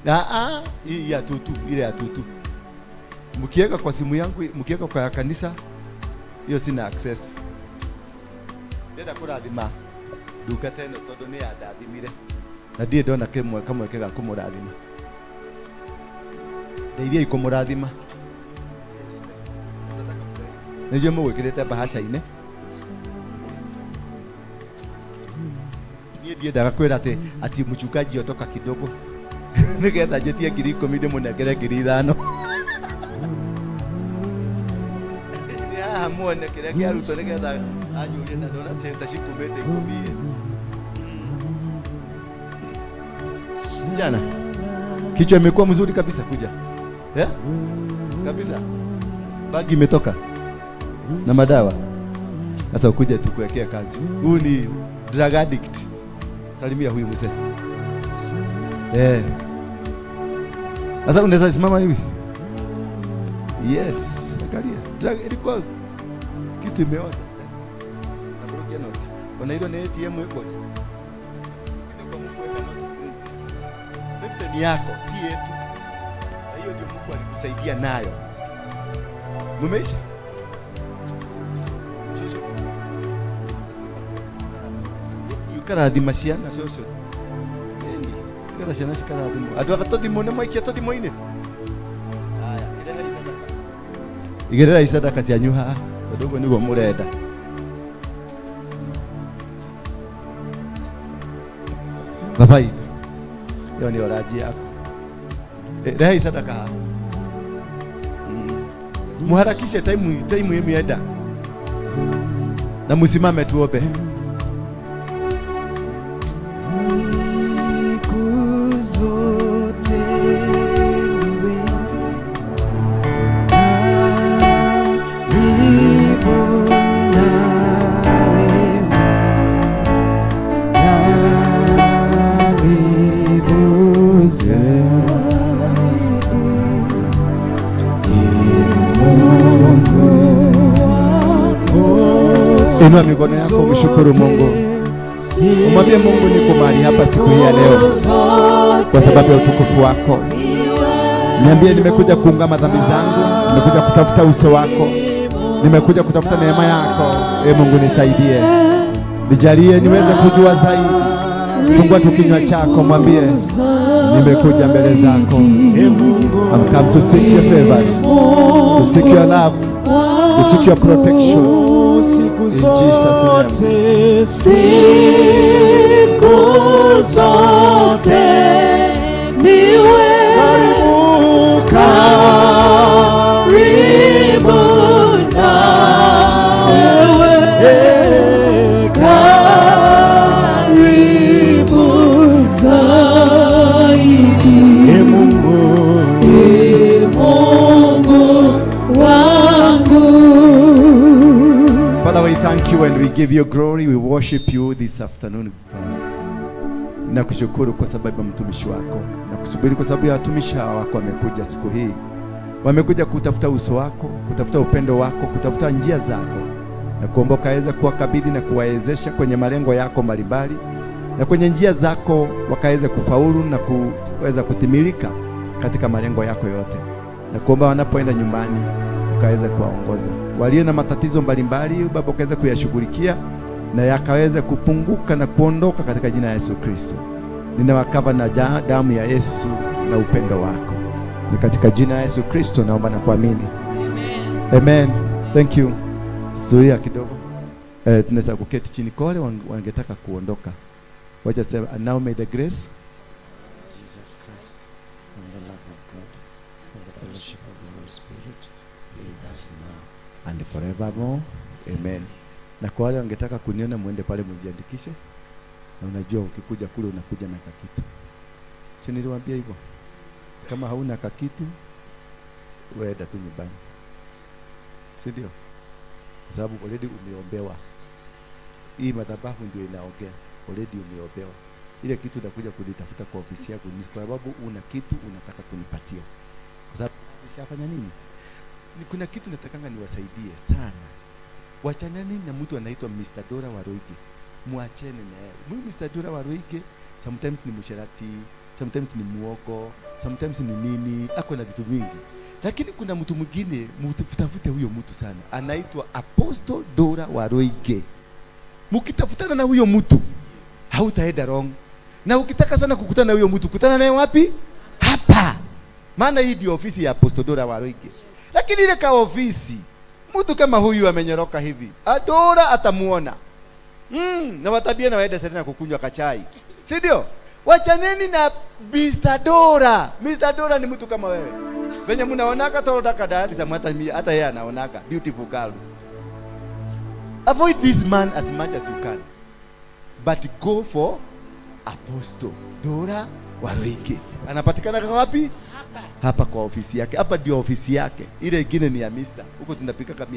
Na hii ya tutu, ile ya tutu. Mkiweka kwa simu yangu, mkiweka kwa kanisa, hiyo sina access. Ndenda kurathima ndungata ĩno tondũ nĩ yandathimire. Na ndirĩ ndona kĩmwe kamweke ga kũmũrathima. Ndeithiai kũmũrathima. Nĩnjũĩ mũgwĩkĩrĩte bahasha-inĩ. Niĩ ndiendaga kwĩra atĩ mchungaji ondoka kidogo. Nĩgetha njĩtie 10,000 ndĩmũnengere 5,000. Nĩ haha muone kĩrĩa kĩarutwo nĩgetha anjũrie na ndona ta cikumĩte 10. Jana kichwa imekuwa mzuri kabisa kuja. Yeah? Kabisa. Bagi imetoka na madawa. Sasa ukuje tukuwekea kazi. Huyu ni drug addict. Salimia huyu mzee. Sasa unaweza simama hivi. Yes, angalia. Drug ilikuwa kitu imeoza. Na brokia note. Ona hilo ni ATM iko. Kitu kwa Mungu weka note straight. 50 ni yako, si yetu. Na hiyo ndio Mungu alikusaidia nayo. Mumeisha? Shosho. Ukarathima ciana shosho. Eni, ukara ciana cikarathimwo. Andũ aga tũthimũ nĩ mwaikia tũthimũ-inĩ. Aya, kĩrehei sadaka. Igĩrĩrai sadaka cianyu haha, tondũ ũguo nĩguo mũrenda. Baba itũ, ĩyo nĩyo ranji yaku. Rehei sadaka haha. Muharakishe time imeenda. Na musimame tuombe. Inua mikono yako, mshukuru Mungu. Umwambie Mungu, niko mahali hapa siku hii ya leo kwa sababu ya utukufu wako. Niambie, nimekuja kuungama dhambi zangu, nimekuja kutafuta uso wako, nimekuja kutafuta neema yako. E Mungu, nisaidie, nijalie niweze kujua zaidi. Fungua tu kinywa chako, mwambie nimekuja mbele zako. I've come to seek your favors, to seek your love, to seek your protection. In Jesus' name. Siku zote niwe karibu na wewe, karibu zaidi, e Mungu wangu. Father, we thank you and we give you glory. We worship you this afternoon. Nakushukuru kwa sababu ya mtumishi wako. Nakushukuru kwa sababu ya watumishi hawa wako wamekuja siku hii. Wamekuja kutafuta uso wako, kutafuta upendo wako, kutafuta njia zako. Na kuomba ukaweza kuwakabidhi na kuwawezesha kwenye malengo yako mbalimbali, na kwenye njia zako wakaweze kufaulu na kuweza kutimilika katika malengo yako yote. Na kuomba wanapoenda nyumbani ukaweze kuwaongoza. Walio na matatizo mbalimbali Baba ukaweze kuyashughulikia na yakaweze kupunguka na kuondoka katika jina la Yesu Kristo. Ninawakava na damu ya Yesu na upendo wako. Ni katika jina la Yesu Kristo naomba na kuamini. Amen. Amen. Thank you. Zuia kidogo. Tunaweza kuketi chini kwa wale wangetaka kuondoka. Wacha sema, and now may the grace Jesus Christ and the love of God and the fellowship of the Holy Spirit be with us now and forevermore. Amen. Na kwa wale wangetaka kuniona muende pale mjiandikishe. Na unajua ukikuja kule unakuja na kakitu. Si niliwaambia hivyo? Kama hauna kakitu wewe tu nyumbani. Si ndio? Kwa sababu already umeombewa. Hii madhabahu ndio inaongea. Already umeombewa. Ile kitu unakuja kunitafuta kwa ofisi yako ni kwa sababu una kitu unataka kunipatia. Kwa sababu zishafanya nini? Kuna kitu natakanga niwasaidie sana. Wachaneni na mtu anaitwa Mr. Dora Waruige. Muachene na yeye. Huyu Mr. Dora Waruige sometimes ni msherati, sometimes ni muogo, sometimes ni nini, ako na vitu vingi. Lakini kuna mtu mwingine, mtafute huyo mtu sana. Anaitwa Apostle Dora Waruige. Mkitafutana na huyo mtu, hautaenda wrong. Na ukitaka sana kukutana na huyo mtu, kutana naye wapi? Hapa. Maana hii ndio ofisi ya Apostle Dora Waruige. Lakini ile ka ofisi, mtu kama huyu amenyoroka hivi, Adora atamuona. Na watabia na waende sana kukunywa kachai. Si ndio? Wachaneni na Mr. Dora. Mr. Dora ni mtu kama wewe. Venye mnaonaka toroda kadari za hata yeye anaonaka beautiful girls. Avoid this man as much as you can. But go for Apostle Dora Waruige. Anapatikana wapi? Hapa. Hapa kwa ofisi yake. Hapa ndio ofisi yake. Ile ingine ni ya Mr. Huko tunapika kama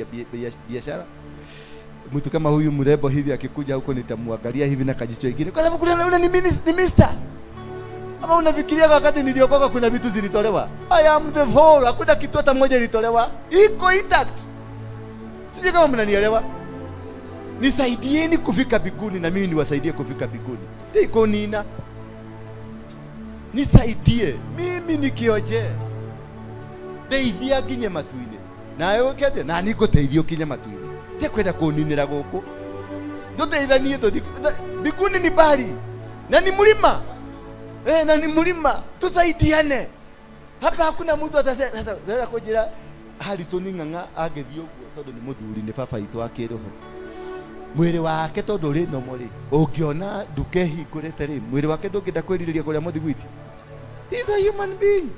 biashara. Mtu kama huyu mrembo hivi akikuja huko nitamwangalia hivi na kajicho ingine. Kwa sababu kuna yule ni Mr. Ama unafikiria wakati niliokoka kuna vitu zilitolewa? I am the whole. Hakuna kitu hata moja ilitolewa. Iko intact. Sijui kama mnanielewa. Nisaidieni kufika biguni na mimi niwasaidie kufika biguni. Tiko nina. Nisaidie. Mimi nikioje. Ndeithia nginye matu-inĩ. Nawe ũke atĩa? Na niĩ ngũteithia ũkinye matu-inĩ. Ti kwenda kũninĩra gũkũ. Tũteithanie tũthiĩ. Mbinguni ni mbali. Na ni mlima. Na ni mlima. Tusaidiane. Hapa hakuna mtu atasema sasa ndĩrenda kũnjĩra Harrison Ng'ang'a angĩthiĩ ũguo tondũ nĩ mũthuri nĩ baba witũ wa kĩroho. Mwĩrĩ wake tondũ ũrĩ nomo rĩ, ũngĩona nduka ĩhingũrĩte rĩ, mwĩrĩ wake ndũngĩenda kwĩrirĩria kũrĩa mũthiguiti. He is a human being.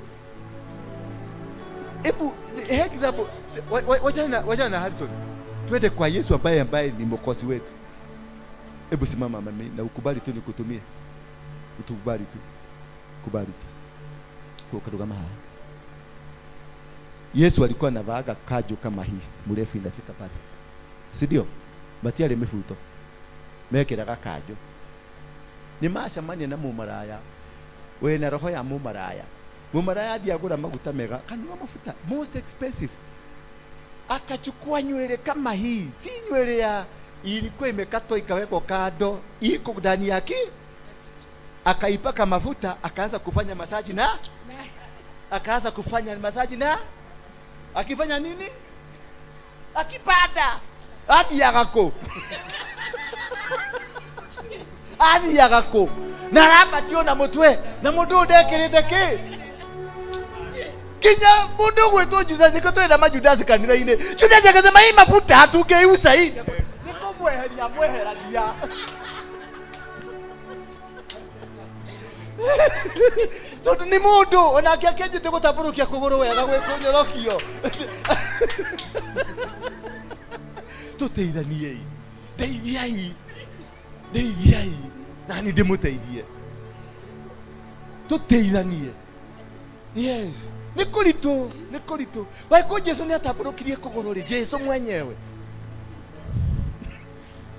Ebu, example, wachana na Harrison. Twende kwa Yesu ambaye ni mwokozi wetu. Ebu simama mami na ukubali tu nikutumie. Utukubali tu. Kubali tu. Kwa kama haya. Yesu alikuwa anavaaga kajo kama hii, mrefu inafika pale. Si ndio? Matiarĩ mĩbuto. Mekĩraga kanjũ. Nĩ macemania na mũmaraya. Wĩna roho ya mũmaraya. Mũmaraya athiĩ agũra maguta mega, kanua mafuta most expensive. Akachukua nywele kama hii, si nywele ya ilikuwa imekatwa ikawekwa kando, iko ndani yake. Akaipaka mafuta, akaanza kufanya masaji na akaanza kufanya masaji na akifanya nini? Akipata athiaga kũ? Athiaga kũ? Na arambatio na mũtwe na mũndũ ũyũ ndekĩrĩte kĩ? Kinya mũndũ ũgwĩtwo Judas, nĩkĩo tũrenda majudasi kanitha-inĩ. Judas akasema hii mafuta hatungeiuza hii. Nĩ kũmweheria mweheragia. Tondũ nĩ mũndũ onake akĩanjĩte gũtambũrũkia kũgũrũ wega gwĩ kũnyorokio. Tũteithaniei. Ndeithiai. Ndeithiai. Nani ndĩmũteithie. Tũteithanie. Yes. Nĩ kũritũ, nĩ kũritũ. Waikũ Jesu nĩ atambũrũkirie kũgũrũ rĩ, Jesu mwenyewe.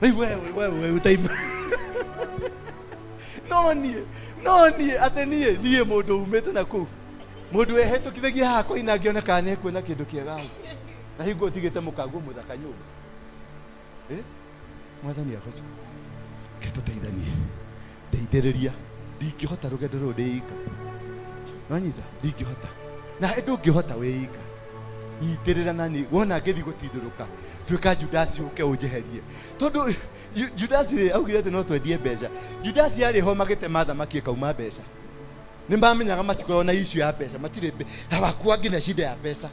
Rĩu wewe, wewe, utaima. No niĩ, no niĩ, atĩ niĩ, niĩ mũndũ umĩte na kũu. Mũndũ wehĩtũkithagia haha koina angĩona kana nĩekuona kĩndũ kĩega hau. Na hingo ũtigĩte mũkanguo mũthaka nyũmba. Mwathani agocwo. Reke tũteithanie. Ndeithĩrĩria. Ndingĩhota rũgendo rũrũ ndĩ ika. Wanyita? Ndingĩhota. Na ndũngĩhota wĩ ika. Nyitĩrĩra nani, wona ngĩthiĩ gũtindũrũka. Tuĩka Judas ũke ũnjeherie. Tondũ Judas rĩ, augire atĩ no twendie mbeca. Judas arĩ ho magĩtema thamaki ĩkauma mbeca. Nĩ mamenyaga matikoragwo na issue ya mbeca, matirĩ hawakuangi na shida ya pesa.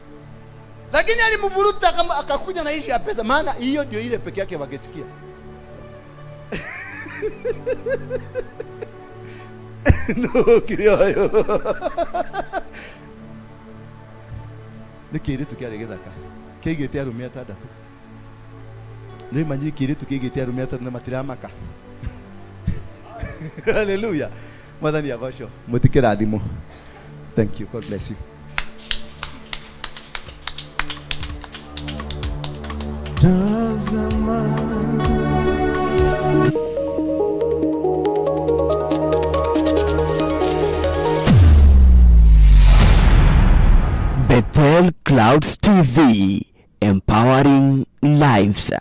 Lakini alimvuruta akakuja na issue ya pesa, maana hiyo ndio ile peke yake wangesikia. No, kirioyo. Nĩ kĩirĩtu kĩarĩ gĩthaka, kĩaigĩte arũme atandatũ. Nĩ manyi kĩirĩtu kĩaigĩte arũme atandatũ na matiramaka. Hallelujah. Mwathani agocwo. Mũtikĩrathimwo. Thank you. God bless you. Tazama. Bethel Clouds TV, empowering lives.